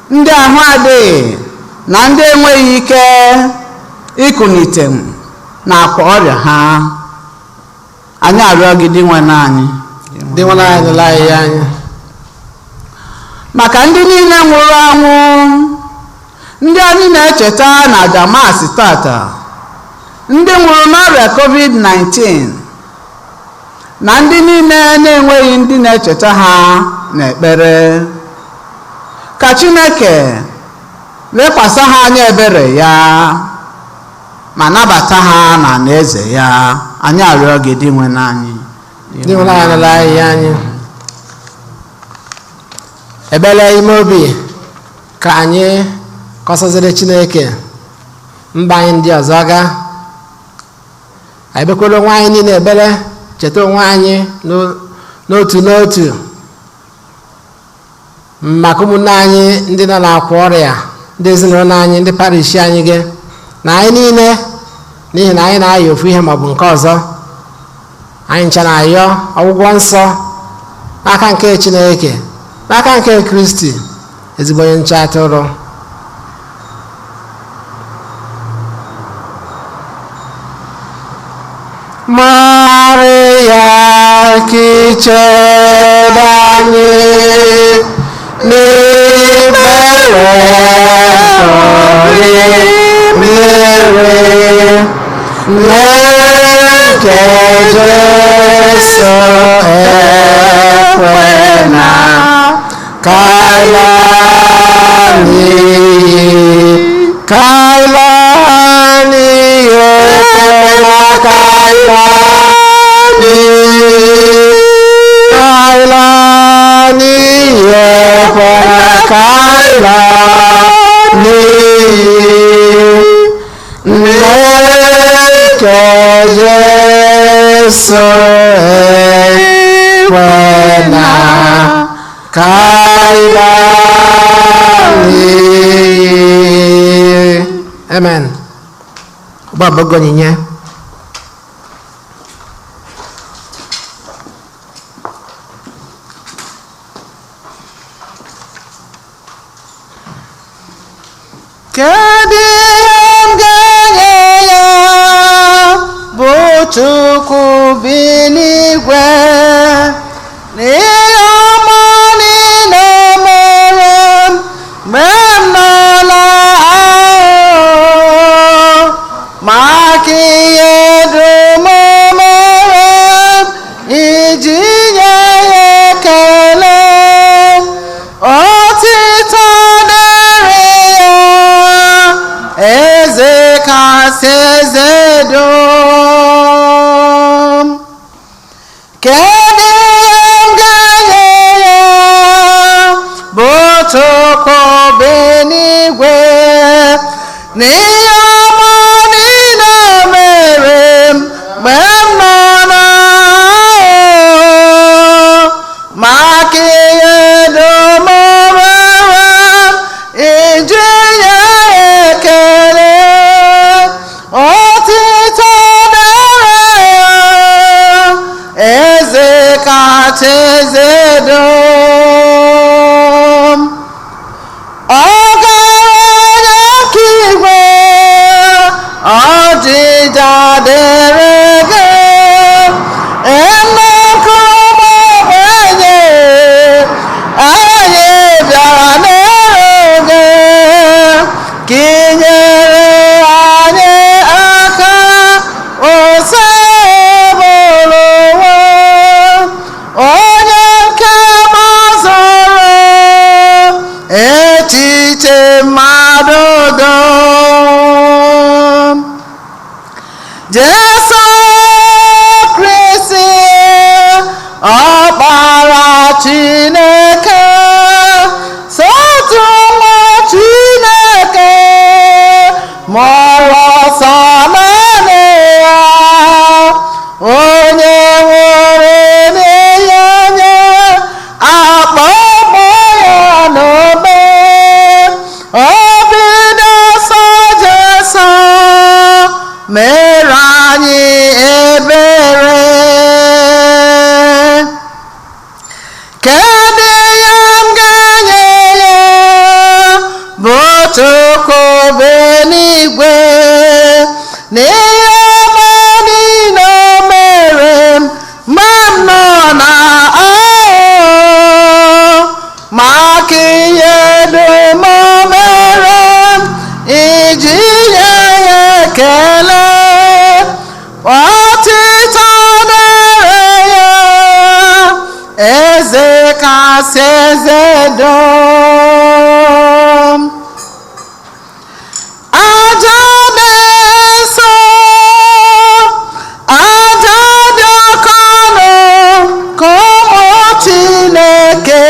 ndị ahụ adịghị na ndị enweghị ike ikunite n'akwa ọrịa ha. Anyị arịọ gị, Dinwenụ anyị. Dị nwa anyị n'ụlọ anyị anyị. Maka ndị niile nwụrụ anwụ, ndị anyị na-echeta na Damas tata, ndị nwụrụ n'ọrịa COVID-19 na ndị niile na-enweghị ndị na-echeta ha n'ekpere, ka Chineke lekwasị ha anya ebere ya ma nabata ha na alaeze ya. Anyị arịọ gị, Dinwenụ anyị. Dị nwa anyị n'ụlọ anyị anyị. Ebele ime obi ka anyị kọsaziri Chineke mba anyị ndị ọzọ gaa. Anyị bekwara onwe anyị niile ebere, cheta onwe anyị n'otu n'otu maka ụmụnne anyị ndị nọ n'akwa ọrịa, ndị ezinụlọ anyị, ndị parish anyị gị na anyị niile, n'ihi na anyị na-aya ofu ihe maọbụ nke ọzọ. Anyị ncha na-ayọ ọgwụgwọ nsọ n'aka nke Chineke, n'aka nke Kristi, ezigbo onye nche atụrụ. Maria kichere anyị n'ikpere nsọ gị. Mmiri nke Jesu ekwena ka laa n'iyi, ka laa n'iyi, ekwela ka laa n'iyi, ka laa n'iyi, ekwela ka laa n'iyi. Nke Jesu ekwena ka laa n'iyi. Amen. Ugbu a bụ oge onyinye. Kedu ihe m ga-enye ya bụ Chukwu bi n'igwe n'ihe ọma niile o mere m mgbe m nọ n'ahụhụ, maka ihe dum o mere m iji nye ya ekele. Otito dịrị ya, eze kasị eze dum. Kedu ihe m ga-enye ya bụ Chukwu bi n'igwe n'ihe ọma niile o mere m mgbe m nọ n'ahụhụ, maka ihe dum o mere m iji nye ya ekele. Otito dịrị ya, eze kacha eze dum. Ọgaranya nke igwe, ọjịja dịrị gị, nnukwu ụmụ ogbenye, anyị bịara n'iru gị, ka ị nyere anyị aka osebụrụ ụwa, onye nke gbazuru echiche mmadụ dum. Jesu Kristi, Ọkpara Chineke, sotu nwa Chineke, mụrụ sọ naanị ya, onye nwụrụ n'ihi anyị, akpọgbọ ya n'obe, obido sọ Jesu mere anyị ebere. Kedu ihe m ga-enye ya bụ Chukwu bi n'igwe n'ihe ọma niile o mere m mgbe m nọ na ahụhụ, maka ihe dum o mere m iji nye ya ekele. Otito dịrị ya, eze kasị eze dum. Aja dị nsọ, aja dị oke ọnụ, ka ụmụ Chineke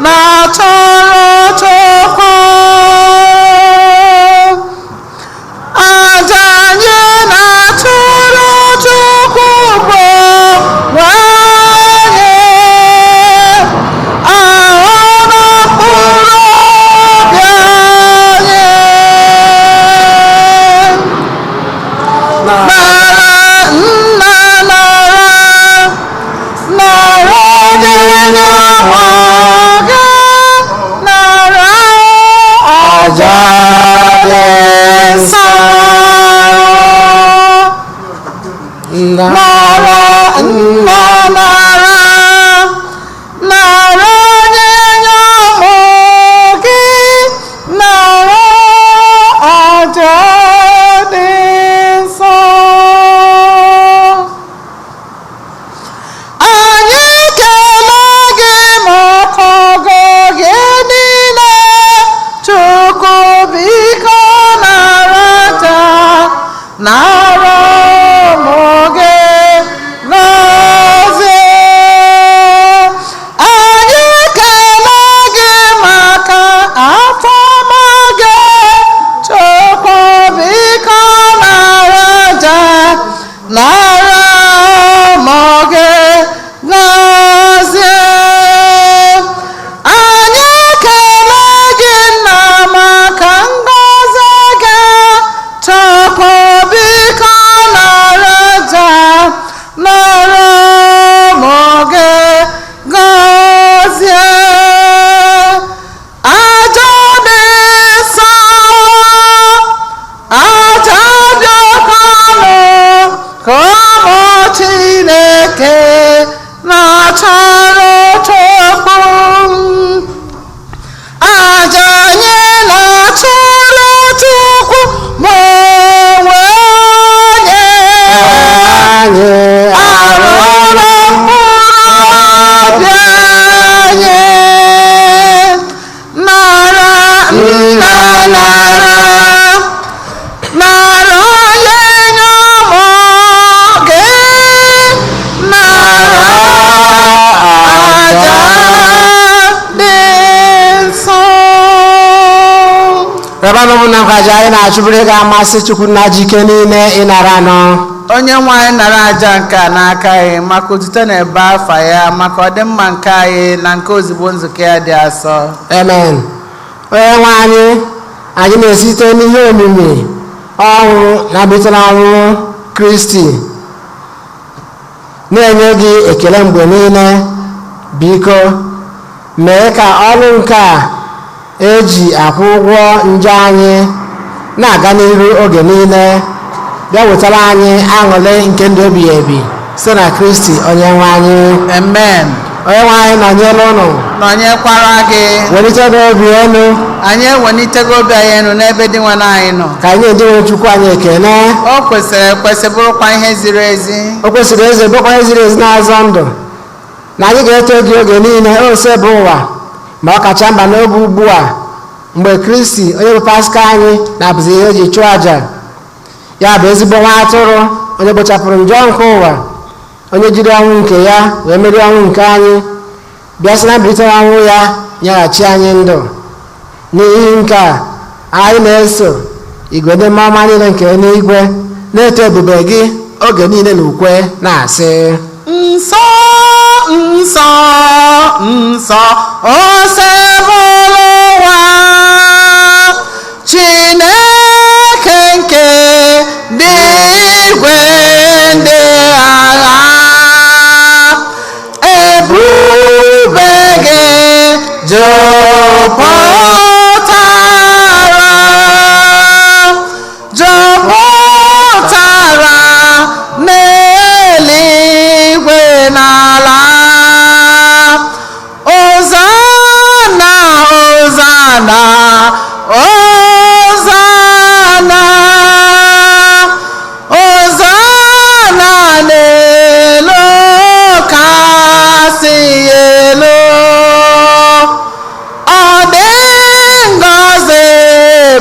na-achọrọ Chukwu. Aja anyị na-achụrụ Chukwu bụ nwanyị ahụ na mkpụrụ obi anyị. Nara nna, nara, nara onye nwe gị, nara Aja dị nsọ. Nara nna, nara, nara onye nye ụmụ gị, nara aja. Rịọbanụ ụmụnna m ka aja anyị na-achụburu ga-amasị Chukwu nna ji ike niile ịnara anọ. Onye nwe anyị nara aja nke a n'aka anyị maka otuto na ebe afa ya, maka ọdịmma nke anyị na nke ozugbo nzukọ ya dị asọ. Amen. Onye nwe anyị, anyị na-esite n'ihe omimi ọnwụ na mbilite n'ọnwụ Kristi na-enye gị ekele mgbe niile. Biko mee ka ọrụ nke a eji akwụ ụgwọ njọ anyị na-aga n'ihu oge niile, bịa wetara anyị aṅụrị nke ndụ ebighị ebi site na Kristi onye nwe anyị. Amen. Onye nwe anyị nọnyere ụnụ. Nọnyekwara gị. Welite n'obi elu. Anyị ewelitego obi anyị elu n'ebe dị nwe anyị nọ. Ka anyị na-eji Chukwu anyị ekele. O kwesịrị ekwesị, bụrụkwa ihe ziri ezi. O kwesịrị eze, bụkwa ihe ziri ezi na-azọ ndụ na anyị ga-eto gị oge niile, ose bụ ụwa, ma ọ kacha mba n'oge ugbu a mgbe Kristi onye bụ Paska anyị na-abụzi ihe eji chụọ àjà ya, bụ ezigbo nwa atụrụ onye kpochapụrụ njọ nke ụwa, onye jiri ọnwụ nke ya wee merie ọnwụ nke anyị, bịa sị na mbilite ọnwụ ya nyeghachi anyị ndụ. N'ihi nke a, anyị na-eso igwe ndị mmụọ ọma niile nke eluigwe na-eto ebube gị oge niile na ukwe na-asị: Nsọ, nsọ, nsọ, osebụlụ ụwa, Chineke nke dị igwe ndị agha, ebube gị jupụtara jupụtara n'eluigwe n'ala. Hosanna, Hosanna, Hosanna, Hosanna n'elu kasị elu. Ọ dị ngọzi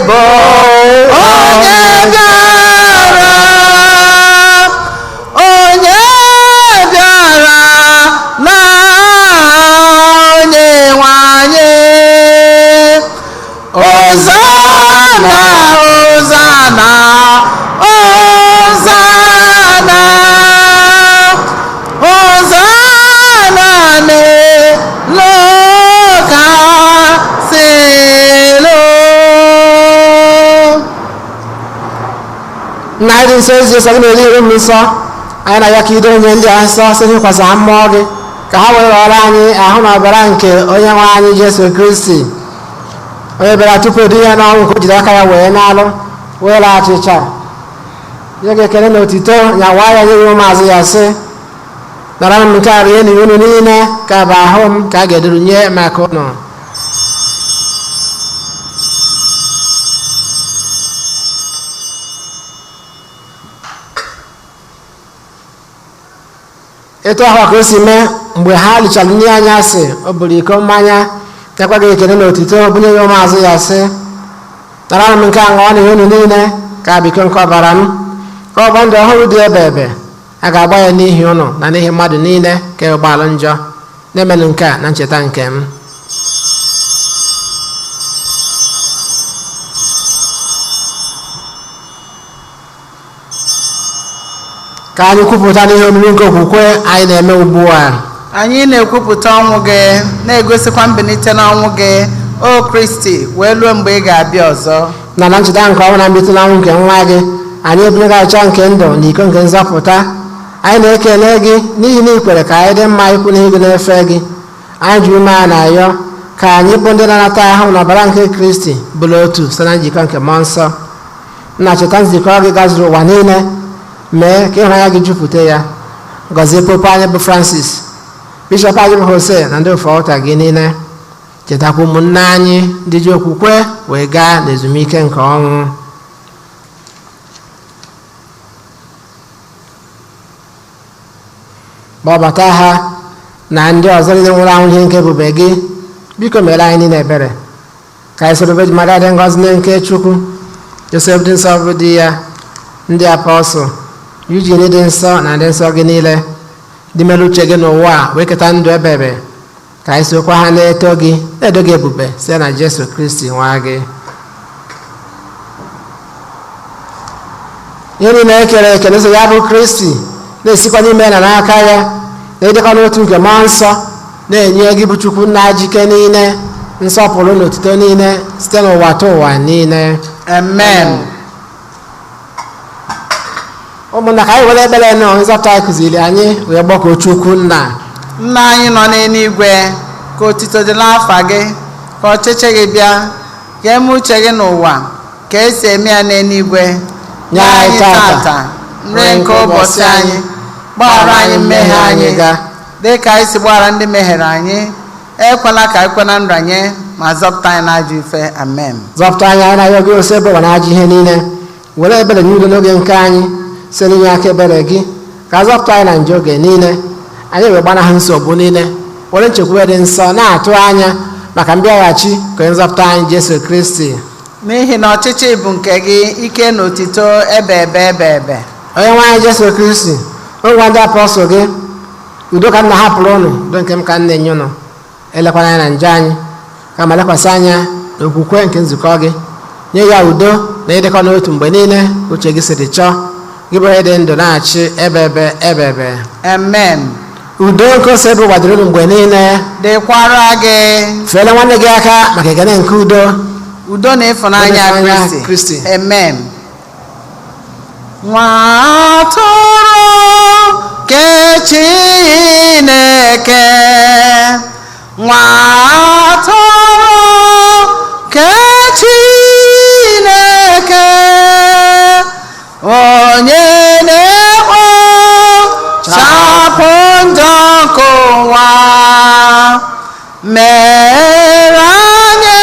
bụ onye bịara, onye bịara na onye nwe anyị. Hosanna, Hosanna, Hosanna, Hosanna n'elu kasị elu. Nna anyị dị nsọ, ezi nsọ gị na-eri iru m nsọ, anyị na-arịọ ka ido onye ndị a nsọ site n'ịkwasa mmụọ gị, ka ha wee ghọrọ anyị ahụ na ọbara nke onye nwe anyị Jesu Kristi, onye bịara tupu edu ya n'ọnwụ nke o jiri aka ya wee n'alụ, wee laa achịcha, nye gị ekele na otito, ya waa ya nye ụmụazụ ya, sị: "Nara m nke a rie na unu niile, ka bụ ahụ m ka a ga-eduru nye maka ụnụ." Etu ahụ ka o si mee mgbe ha richara nri anyasị, o buru iko mmanya, nyekwa gị ekele na otito, bunye ya ụmụazụ ya, sị: "Nara m nke a ṅụọ n'ihe unu niile, ka bụ iko nke ọbara m, ka ọgbọ ndụ ọhụrụ dị ebe ebe a ga-agba ya n'ihi ụnụ na n'ihi mmadụ niile ka ụgbọala njọ. Na-emenụ nke a na ncheta nke m." Ka anyị kwupụta n'ihe omimi nke okwukwe anyị na-eme ugbu a. Anyị na-ekwupụta ọnwụ gị, na-egosikwa mbilite n'ọnwụ gị, o Kristi, wee ruo mgbe ị ga-abịa ọzọ. Na na ncheta nke ọnwụ na mbilite n'ọnwụ nke nwa gị, anyị ebunye achọ nke ndụ na iko nke nzọpụta. Anyị na-ekele gị n'ihi na ị kwere ka anyị dị mma ikwu n'ihu gị na-efe gị. Anyị ji ume a na-ayọ ka anyị bụ ndị na-anata ahụ na ọbara nke Kristi bụrụ otu site na njikọ nke mmụọ nsọ. Nna, cheta nzukọ gị gazuru ụwa niile, mee ka ịhụnanya gị jupụta ya. Gọzie popu anyị bụ Francis, bishọp anyị bụ Jose, na ndị ofe ọta gị niile. Chetakwa ụmụnne anyị ndị ji okwukwe wee gaa n'ezumike nke ọnwụ. Gbabata ha na ndị ọzọ niile nwụrụ anwụ ihe nke ebube gị. Biko mere anyị niile ebere, ka anyị soro Virgin Maria dị ngọzi, nne nke Chukwu, Josef dị nsọ bụ di ya, ndị apọstụl, Eugene dị nsọ, na ndị nsọ gị niile dị mere uche gị n'ụwa a wee keta ndụ ebebe, ka anyị sokwa ha na-eto gị, na-edo gị ebube site na Jesu Kristi nwa gị. Ihe niile ekere eke n'ụzọ ya bụ Kristi na-esikwa n'ime na n'aka ya na-edekọ n'otu nke mmụọ nsọ na-enye gị bụ Chukwu nna jike niile nsọpụrụ na otuto niile site n'ụwa ta ụwa niile. Amen. Ụmụnna, ka anyị were ekpere nọ nzọpụta anyị kụziri anyị wee gbakọọ Chukwu nna. Nna anyị nọ n'eluigwe, ka otuto dị n'afa gị, ka ọchịchị gị bịa, ka eme uche gị n'ụwa ka esi eme ya n'eluigwe. Nye anyị tata nri nke ụbọchị anyị, gbaghara anyị mmehie anyị dị ka anyị si gbaghara ndị mehiere anyị, ekwela ka anyị kwe na nranye, ma zọpụta anyị n'ajọ ife. Amen. Zọpụta anyị, anyị na-arịọ gị, ose ebe ụwa na ajọ ihe niile, were ebere nye udo n'oge nke anyị, site n'inye aka ebere gị ka a zọpụta anyị na njọ oge niile, anyị wee gbanahụ nsogbu niile, were nchekwube dị nsọ na-atụ anya maka mbịaghachi ka onye nzọpụta anyị Jesu Kristi. N'ihi na ọchịchị bụ nke gị, ike na otito ebe ebe ebe ebe. Onye nwe anyị Jesu Kristi, ngwa ndị apọstụl gị, udo ka m na-ahapụrụ ụnụ, udo nke m ka m na-enye ụnụ, elekwana anya na njọ anyị, kama lekwasị anya n'okwukwe nke nzukọ gị, nye ya udo na ịdịkọ n'otu mgbe niile uche gị siri chọọ, gị bụ onye dị ndụ na-achị ebe ebe ebe ebe. Amen. Udo nke ose bụ gbadoro unu mgbe niile. Dịkwara gị. Feele nwanne gị aka maka ekele nke udo. Udo na ịfụnanya Udo na ịfụnanya Kristi. Kristi. Amen. Nwa atụrụ ke Chineke, nwa atụrụ ke Chineke, onye na-ekpochapụ njọ nke ụwa, mere anyị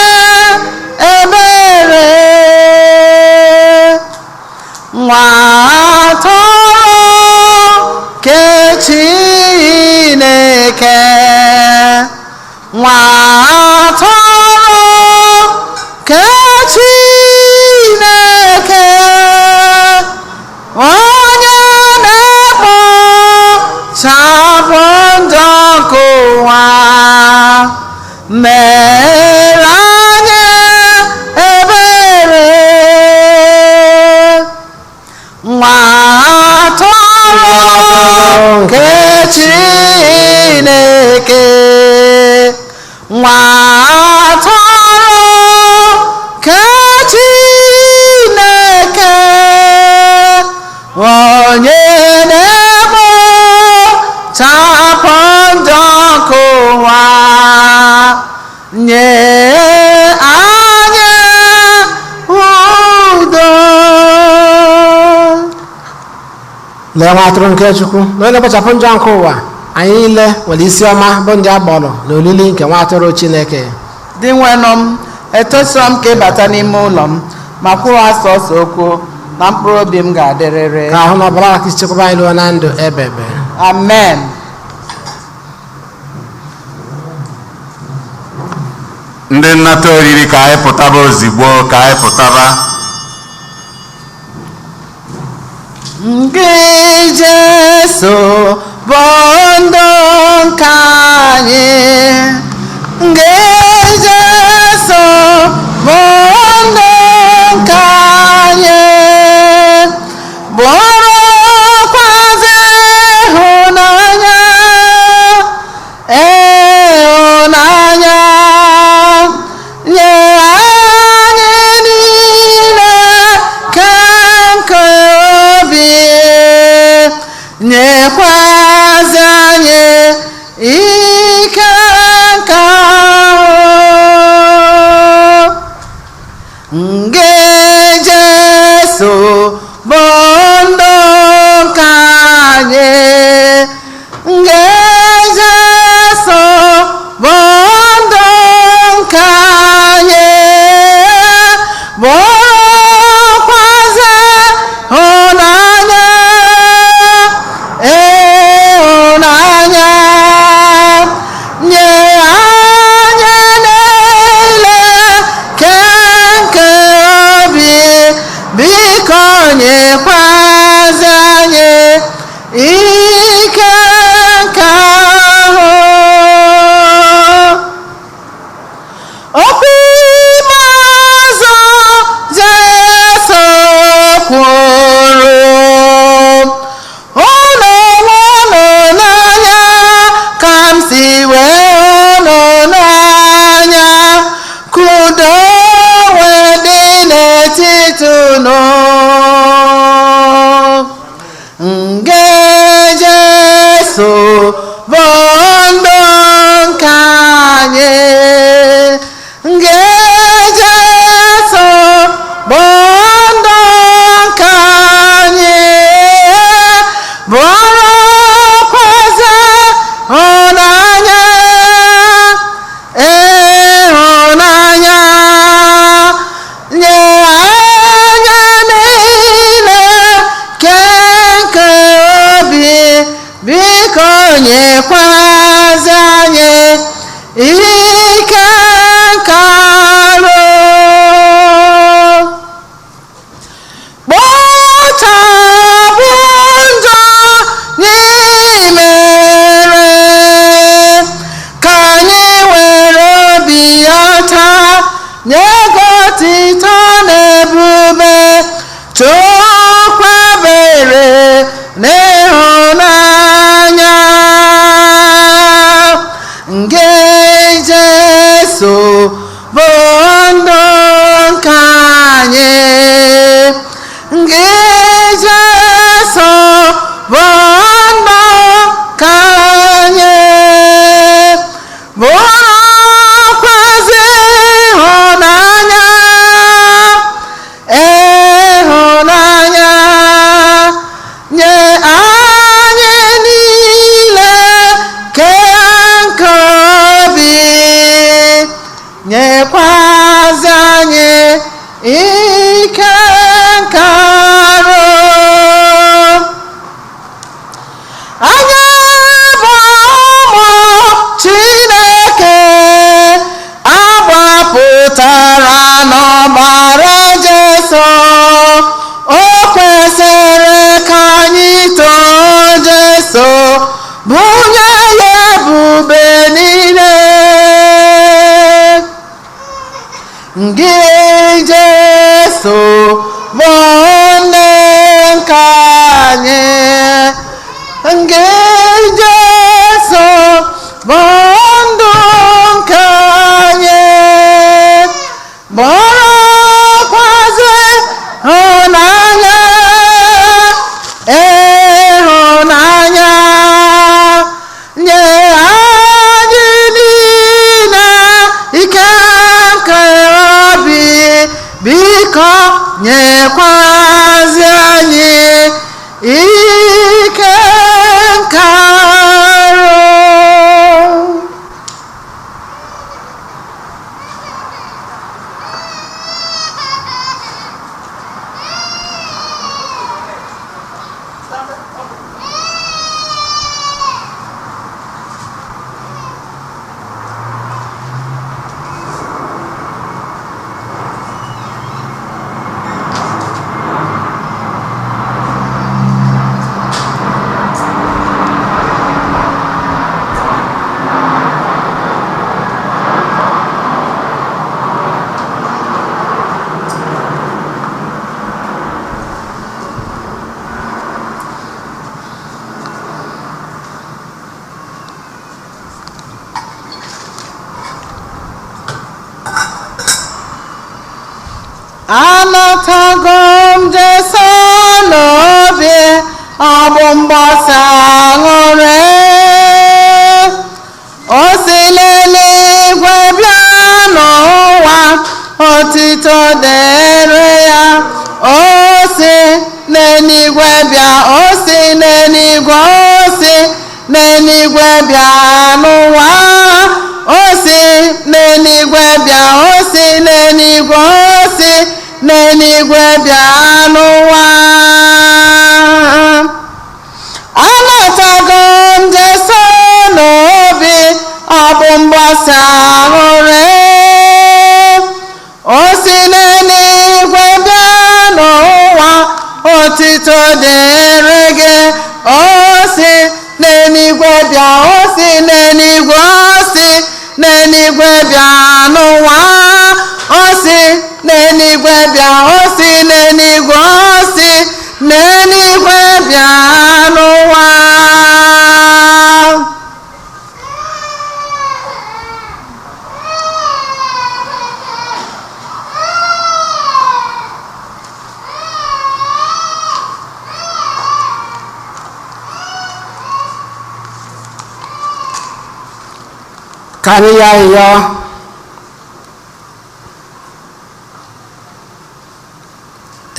ebere. Nwa atụrụ ke Chineke, nwa atụrụ ke Chineke, onye na-ekpochapụ njọ nke ụwa, mere anyị ebere. Nwa atụrụ nke Chineke, nwa atụrụ nke Chineke, onye na-ekpochapụ njọ nke ụwa, nye anyị udo. Lee nwa atụrụ nke Chukwu na onye na-ekpochapụ njọ nke ụwa. Anyị niile nwere isi ọma bụ ndị agbọrọ na olili nke nwa atụrụ Chineke. Dị nwenụ m, etosiro m ka ị bata n'ime ụlọ m, ma kwụrụ sọsọ okwu na mkpụrụ obi m ga-adịrịrị. Ka ahụ na ọbara Kristi chekwaba anyị ruo na ndụ ebebe. Amen. Ndị nnata oriri, ka anyị pụtaba ozigbo, ka anyị pụtaba. Gị Jesu bụ ndụ nke anyị, gị Jesu bụ ndụ nke anyị, bụrụkwazị ịhụnanya, ịhụnanya nye anyị niile ke nke obi, nyekwazị anyị Ngị Jesu bụ nne nke anyị. Ngị Jesu bụ ndụ nke anyị. Bụrụkwazị ịhụnanya, ịhụnanya nye anyị niile ike nke obi, biko nyekwazị anyị ike nke arụ. Anatago m Jesu n'obi, ọ bụ mgbasa aṅụrị. O si n'eluigwe bịa n'ụwa, otito dịrị ya. O si n'eluigwe bịa, o si n'eluigwe, o si n'eluigwe bịa n'ụwa. O si n'eluigwe bịa, o si n'eluigwe, o si n'eluigwe bịa n'ụwa. Anatago m Jesu n'obi, ọ bụ mgbasa aṅụrị. O si n'eluigwe bịa n'ụwa, otito dịrị gị. O si n'eluigwe bịa, o si n'eluigwe, o si n'eluigwe bịa n'ụwa. O si n'eluigwe bịa, o si n'eluigwe, o si n'eluigwe bịa n'ụwa. Ka anyị ya ịyọ.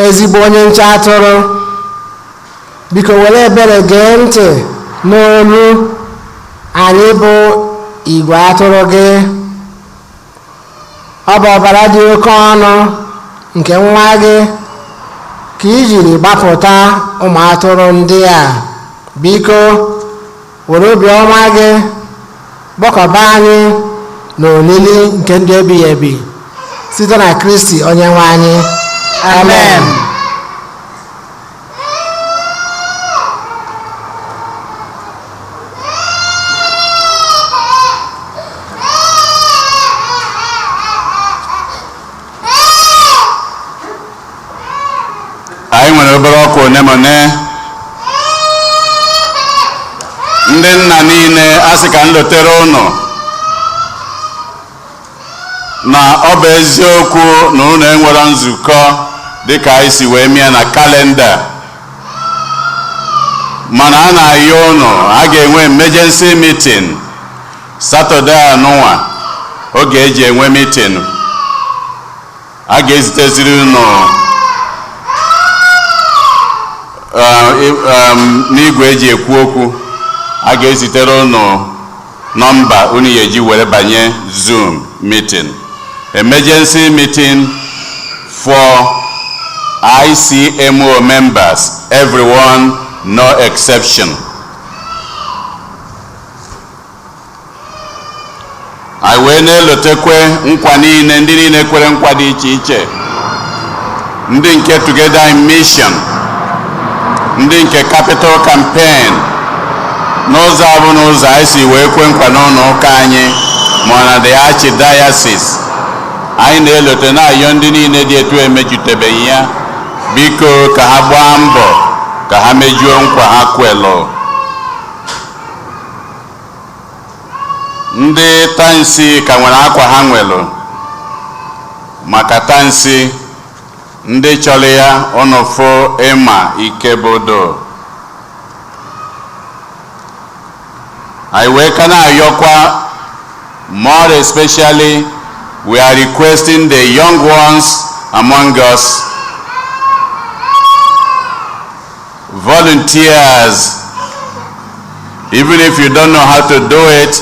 Ezigbo onye nche atụrụ, biko were ebere gee ntị n'olu anyị bụ igwe atụrụ gị. Ọ bụ ọbara dị oke ọnụ nke nwa gị ka i jiri gbapụta ụmụ atụrụ ndị a. Biko were obiọma gị kpọkọba anyị n'olili nke ndụ ebighị ebi site na Kristi onye nwe anyị. Amen. Anyị nwere obere ọkwa one ma one. Ndị nna niile, a sị ka m lotere ụnụ na ọ bụ eziokwu na ụnụ enwere nzukọ dịka anyị si wee mie na kalenda, mana a na-ayọ ụnụ, a ga-enwe emergency meeting Saturday anụnwa. Oge eji enwe meeting, a ga-eziteziri ụnụ n'igwe eji ekwu okwu. A ga-ezitere ụnụ nọmba unu ga-eji were banye Zoom meeting, emergency meeting for ICMO members, everyone, no exception. Anyị wee na-elotekwe nkwa niile ndị niile kwere, nkwa dị iche iche, ndị nke Together in Mission, ndị nke Capital Campaign. N'ụzọ abụ n'ụzọ anyị si wee kwe nkwa n'ụlọ ụka anyị ma na the Archdiocese, Anyị na-elote na-ayọ ndị niile dị etu emejutebeghị ya, biko ka ha gbaa mbọ ka ha mejuo nkwa ha kwelụ. Ndị tansi ka nwere akwa ha nwelụ maka tansi. Ndị chọrọ ya, ụnụ fụ ịma Ikebodo. Anyị wee ka na-ayọkwa, more especially we are requesting the young ones among us, volunteers. Even if you don't know how to do it,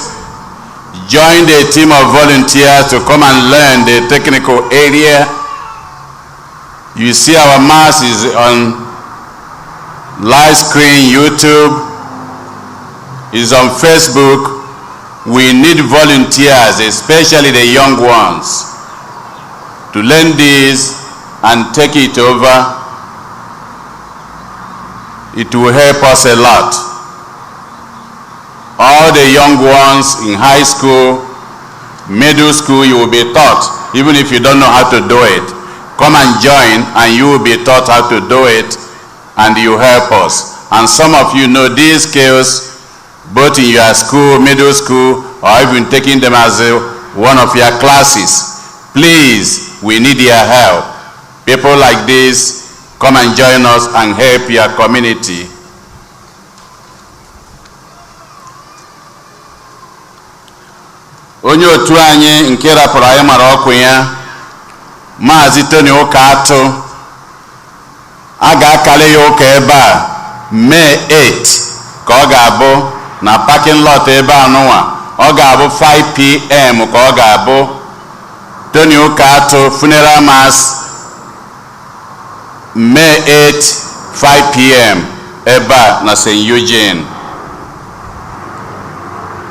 join the team of volunteers to come and learn the technical area. You see, our mass is on live screen, YouTube, is on Facebook. We need volunteers, especially the young ones, to learn this and take it over. It will help us a lot. All the young ones in high school, middle school, you will be taught, even if you don't know how to do it. Come and join and you will be taught how to do it and you help us. And some of you know these skills, both in your school, middle school, or even taking them as one of your classes. Please, we need your help. People like this, come and join us and help your community. Onye otu anyị nke rapụrụ anyị mara ọkụ ya, Maazị Tony Ụka Atụ, a ga-akali ya ụka ebe a May 8 ka ọ ga-abụ na parking lot ebe a nụnwa. Ọ ga-abụ 5 p.m. ka ọ ga-abụ. Tony Ụka Atụ funeral mass, May 8, 5 p.m. ebe a na St. Eugene.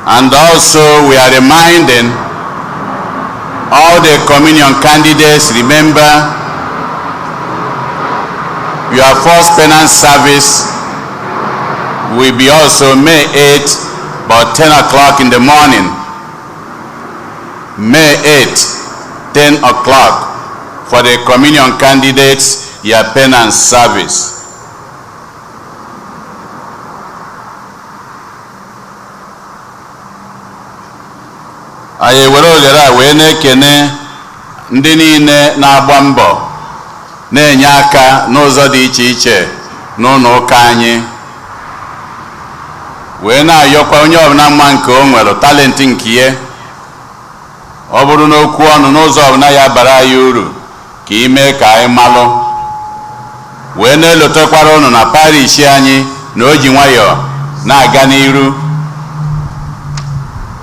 And also we are reminding all the communion candidates, remember your first penance service will be also May 8, about 10 o'clock in the morning. May 8, 10 o'clock for the communion candidates, your penance service. Anyị ewere ohere a wee na-ekene ndị niile na-agba mbọ na-enye aka n'ụzọ dị iche iche n'ụlọ ụka anyị, wee na-ayọkwa onye ọbụla mma nke o nwere talent nke ya, ọ bụrụ n'okwu ọnụ, n'ụzọ ọbụla ya bara anyị uru, ka ime ka anyị malụ. Wee na-elotekwara ụnụ na parish anyị na o ji nwayọọ na-aga n'iru.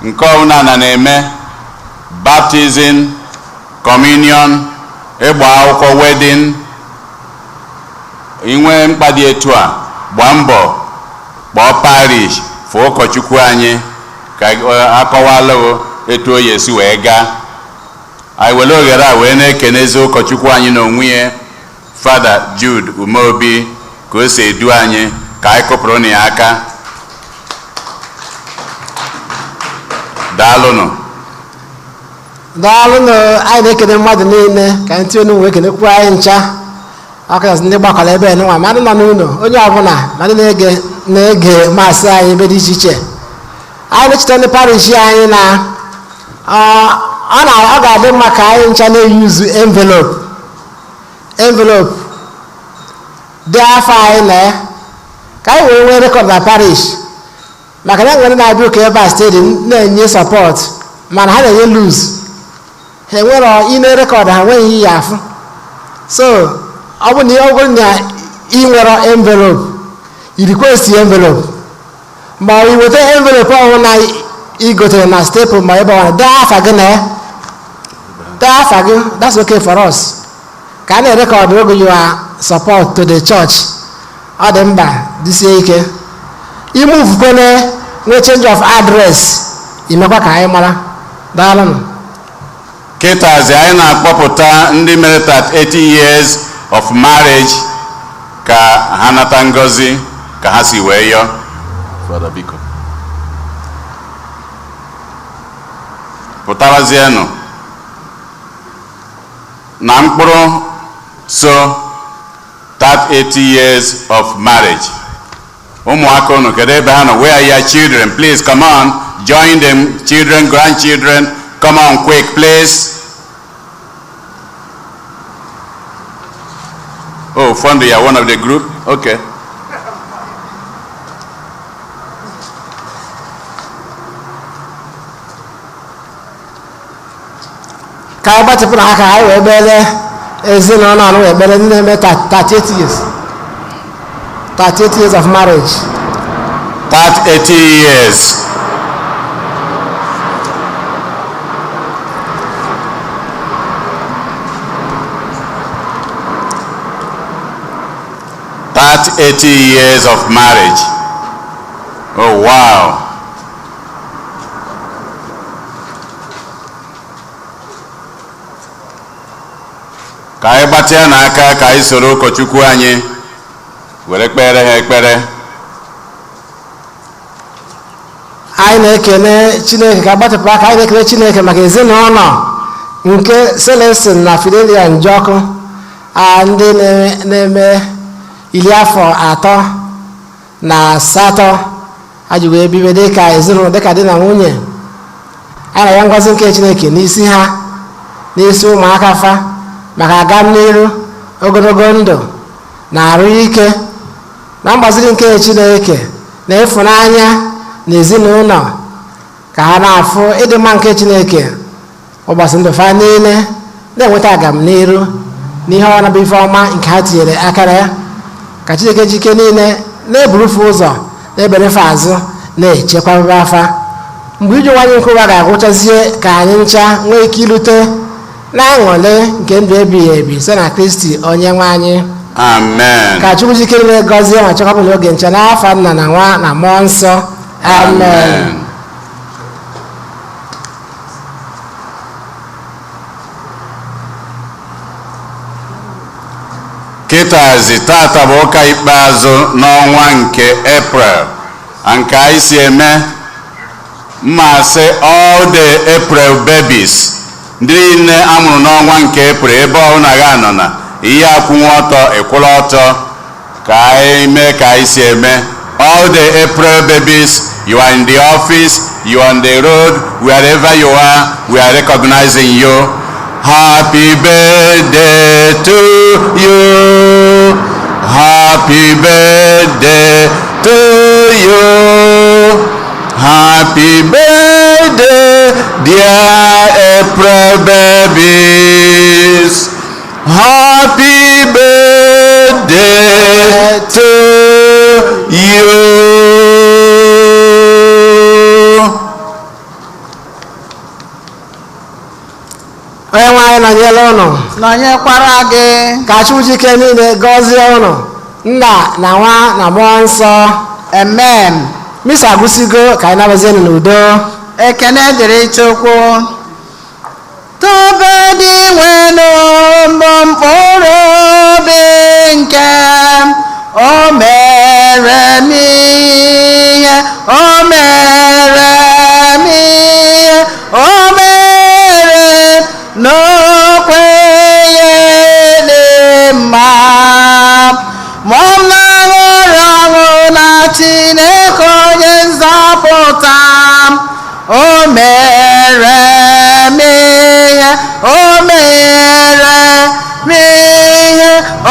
Nke ọbụla na na-eme, baptism, communion, ịgba akwụkwọ, wedding, inwe mkpa dị etu a, gbaa mbọ kpọọ parish, fụ ụkọchukwu anyị ka akọwalụ etu o esi wee gaa. Anyị were oghere a wee na-ekenezi ụkọchukwu anyị n'onwe ya, Fada Jude Umeobi, ka o si edu anyị. Ka anyị kụpụrụ na ya aka. Daalụnụ. Daalụnụ. Anyị na-ekene mmadụ niile ka ntị onu wee kenekwu anyị ncha, ọkachasị ndị gbakọrọ ebe nwa, ma ndị nọ n'ụlọ, onye ọbụla, ma ndị na-ege na-ege mass anyị ebe dị iche iche. Anyị na-echeta ndị parish anyị na ọ na ọ ga-adị mma ka anyị ncha na-eyuzu envelope, envelope dị afọ anyị na ya, ka anyị wee nwee record na parish, maka na enwere na-abịa ụka ebe a steady na-enye support, mana ha na-enye loose, ha enwero ine record, ha nweghị ihe afụ. So ọ bụ na ọ bụrụ na ị nwere envelope, i request envelope, ma ị weta envelope ọhụrụ na ị gotere na staple, ma ebe ọ dee afa gị na ya, dee afa gị, that's okay for us ka a na-erecord oge your support to the church. Ọ dị mkpa, dịsie ike. Imove nwee change of address, imekwa ka anyị mara. Daalụnụ. Kịtazi anyị na-akpọpụta ndị mere 80 years of marriage ka ha nata ngọzi ka ha si wee yọọ. Father, biko pụtarazienụ. Na mkpụrụ so that 80 years of marriage. Ụmụaka unu, kedu ebe ha nọ? Where are your children? Please come on, join them. Children, grandchildren, come on quick, please. Oh, Fondo, you are one of the group? Okay. Ka anyị gbatịpụrụ aka anyị wee kpere ezinụlọ anụ, wee kpere ndị na-eme 38 years, 38 years of marriage. That 80 years. That 80 years of marriage. Oh, wow. Ka anyị gbatịa n'aka ka anyị soro ụkọchukwu anyị were kpere ha ekpere. Anyị na-ekele Chineke. Ka gbatịpụ aka, anyị na-ekele Chineke maka ezinụlọ nke Celestin na Fidelia Njọkụ, a ndị na-eme 38 ha ji wee bibe dịka ezinụlọ, dịka di na nwunye. A na ya ngọzi nke Chineke n'isi ha, n'isi ụmụaka fa, maka aga n'iru, ogologo ndụ na arụ ike na mgbaziri nke Chineke na ịfụnanya na ezinụlọ, ka ha na-afụ ịdị mma nke Chineke ụbọchị ndụ fa niile, na-enweta agam n'iru n'ihe ọ na-bụ ife ọma nke ha tinyere akara ya. Ka Chineke jike niile na-eburufe ụzọ, na-eberefe azụ, na-echekwaba afa mgbe ije nwanyị nke ụwa ga-agwụchazie, ka anyị ncha nwee ike ilute na aṅụrị nke ndụ ebighị ebi site na Kristi onye nwe anyị. Amen. Ka Chukwu jike niile gọzie ma chekwaba n'oge ncha, n'afa Nna na Nwa na Mmụọ Nsọ. Amen. Kịtazi tata bụ ụka ikpeazụ n'ọnwa nke April, nke anyị si eme mmasị. All the April babies, ndị niile amụrụ n'ọnwa nke April, ebe ọbụla ga nọ na ihe akwụnwe ọtọ, ịkwụla ọtọ ka anyị mee ka anyị si eme. All the April babies, you are in the office, you are on the road, wherever you are, we are recognizing you. Happy birthday to you. Happy birthday to you. Happy birthday, dear April babies. Happy birthday to you. Onye nwe anyị nọnyere ụnụ. Nọnyekwara gị. Ka Chukwu jike niile gọzie ụnụ, Nna na Nwa na Mmụọ Nsọ. Amen. Misa agwụsigo, ka anyị nabazienụ n'udo. Ekene dịrị Chukwu. Tobe dị nwenu mbụ mkpụrụ obi nke m. O mere m ihe, o mere m ihe, o mere n'okwenye dị mma. Mụ m na-aṅụrị ọṅụ na Chineke onye nzọpụta m. O mere m ihe, o mere m ihe, o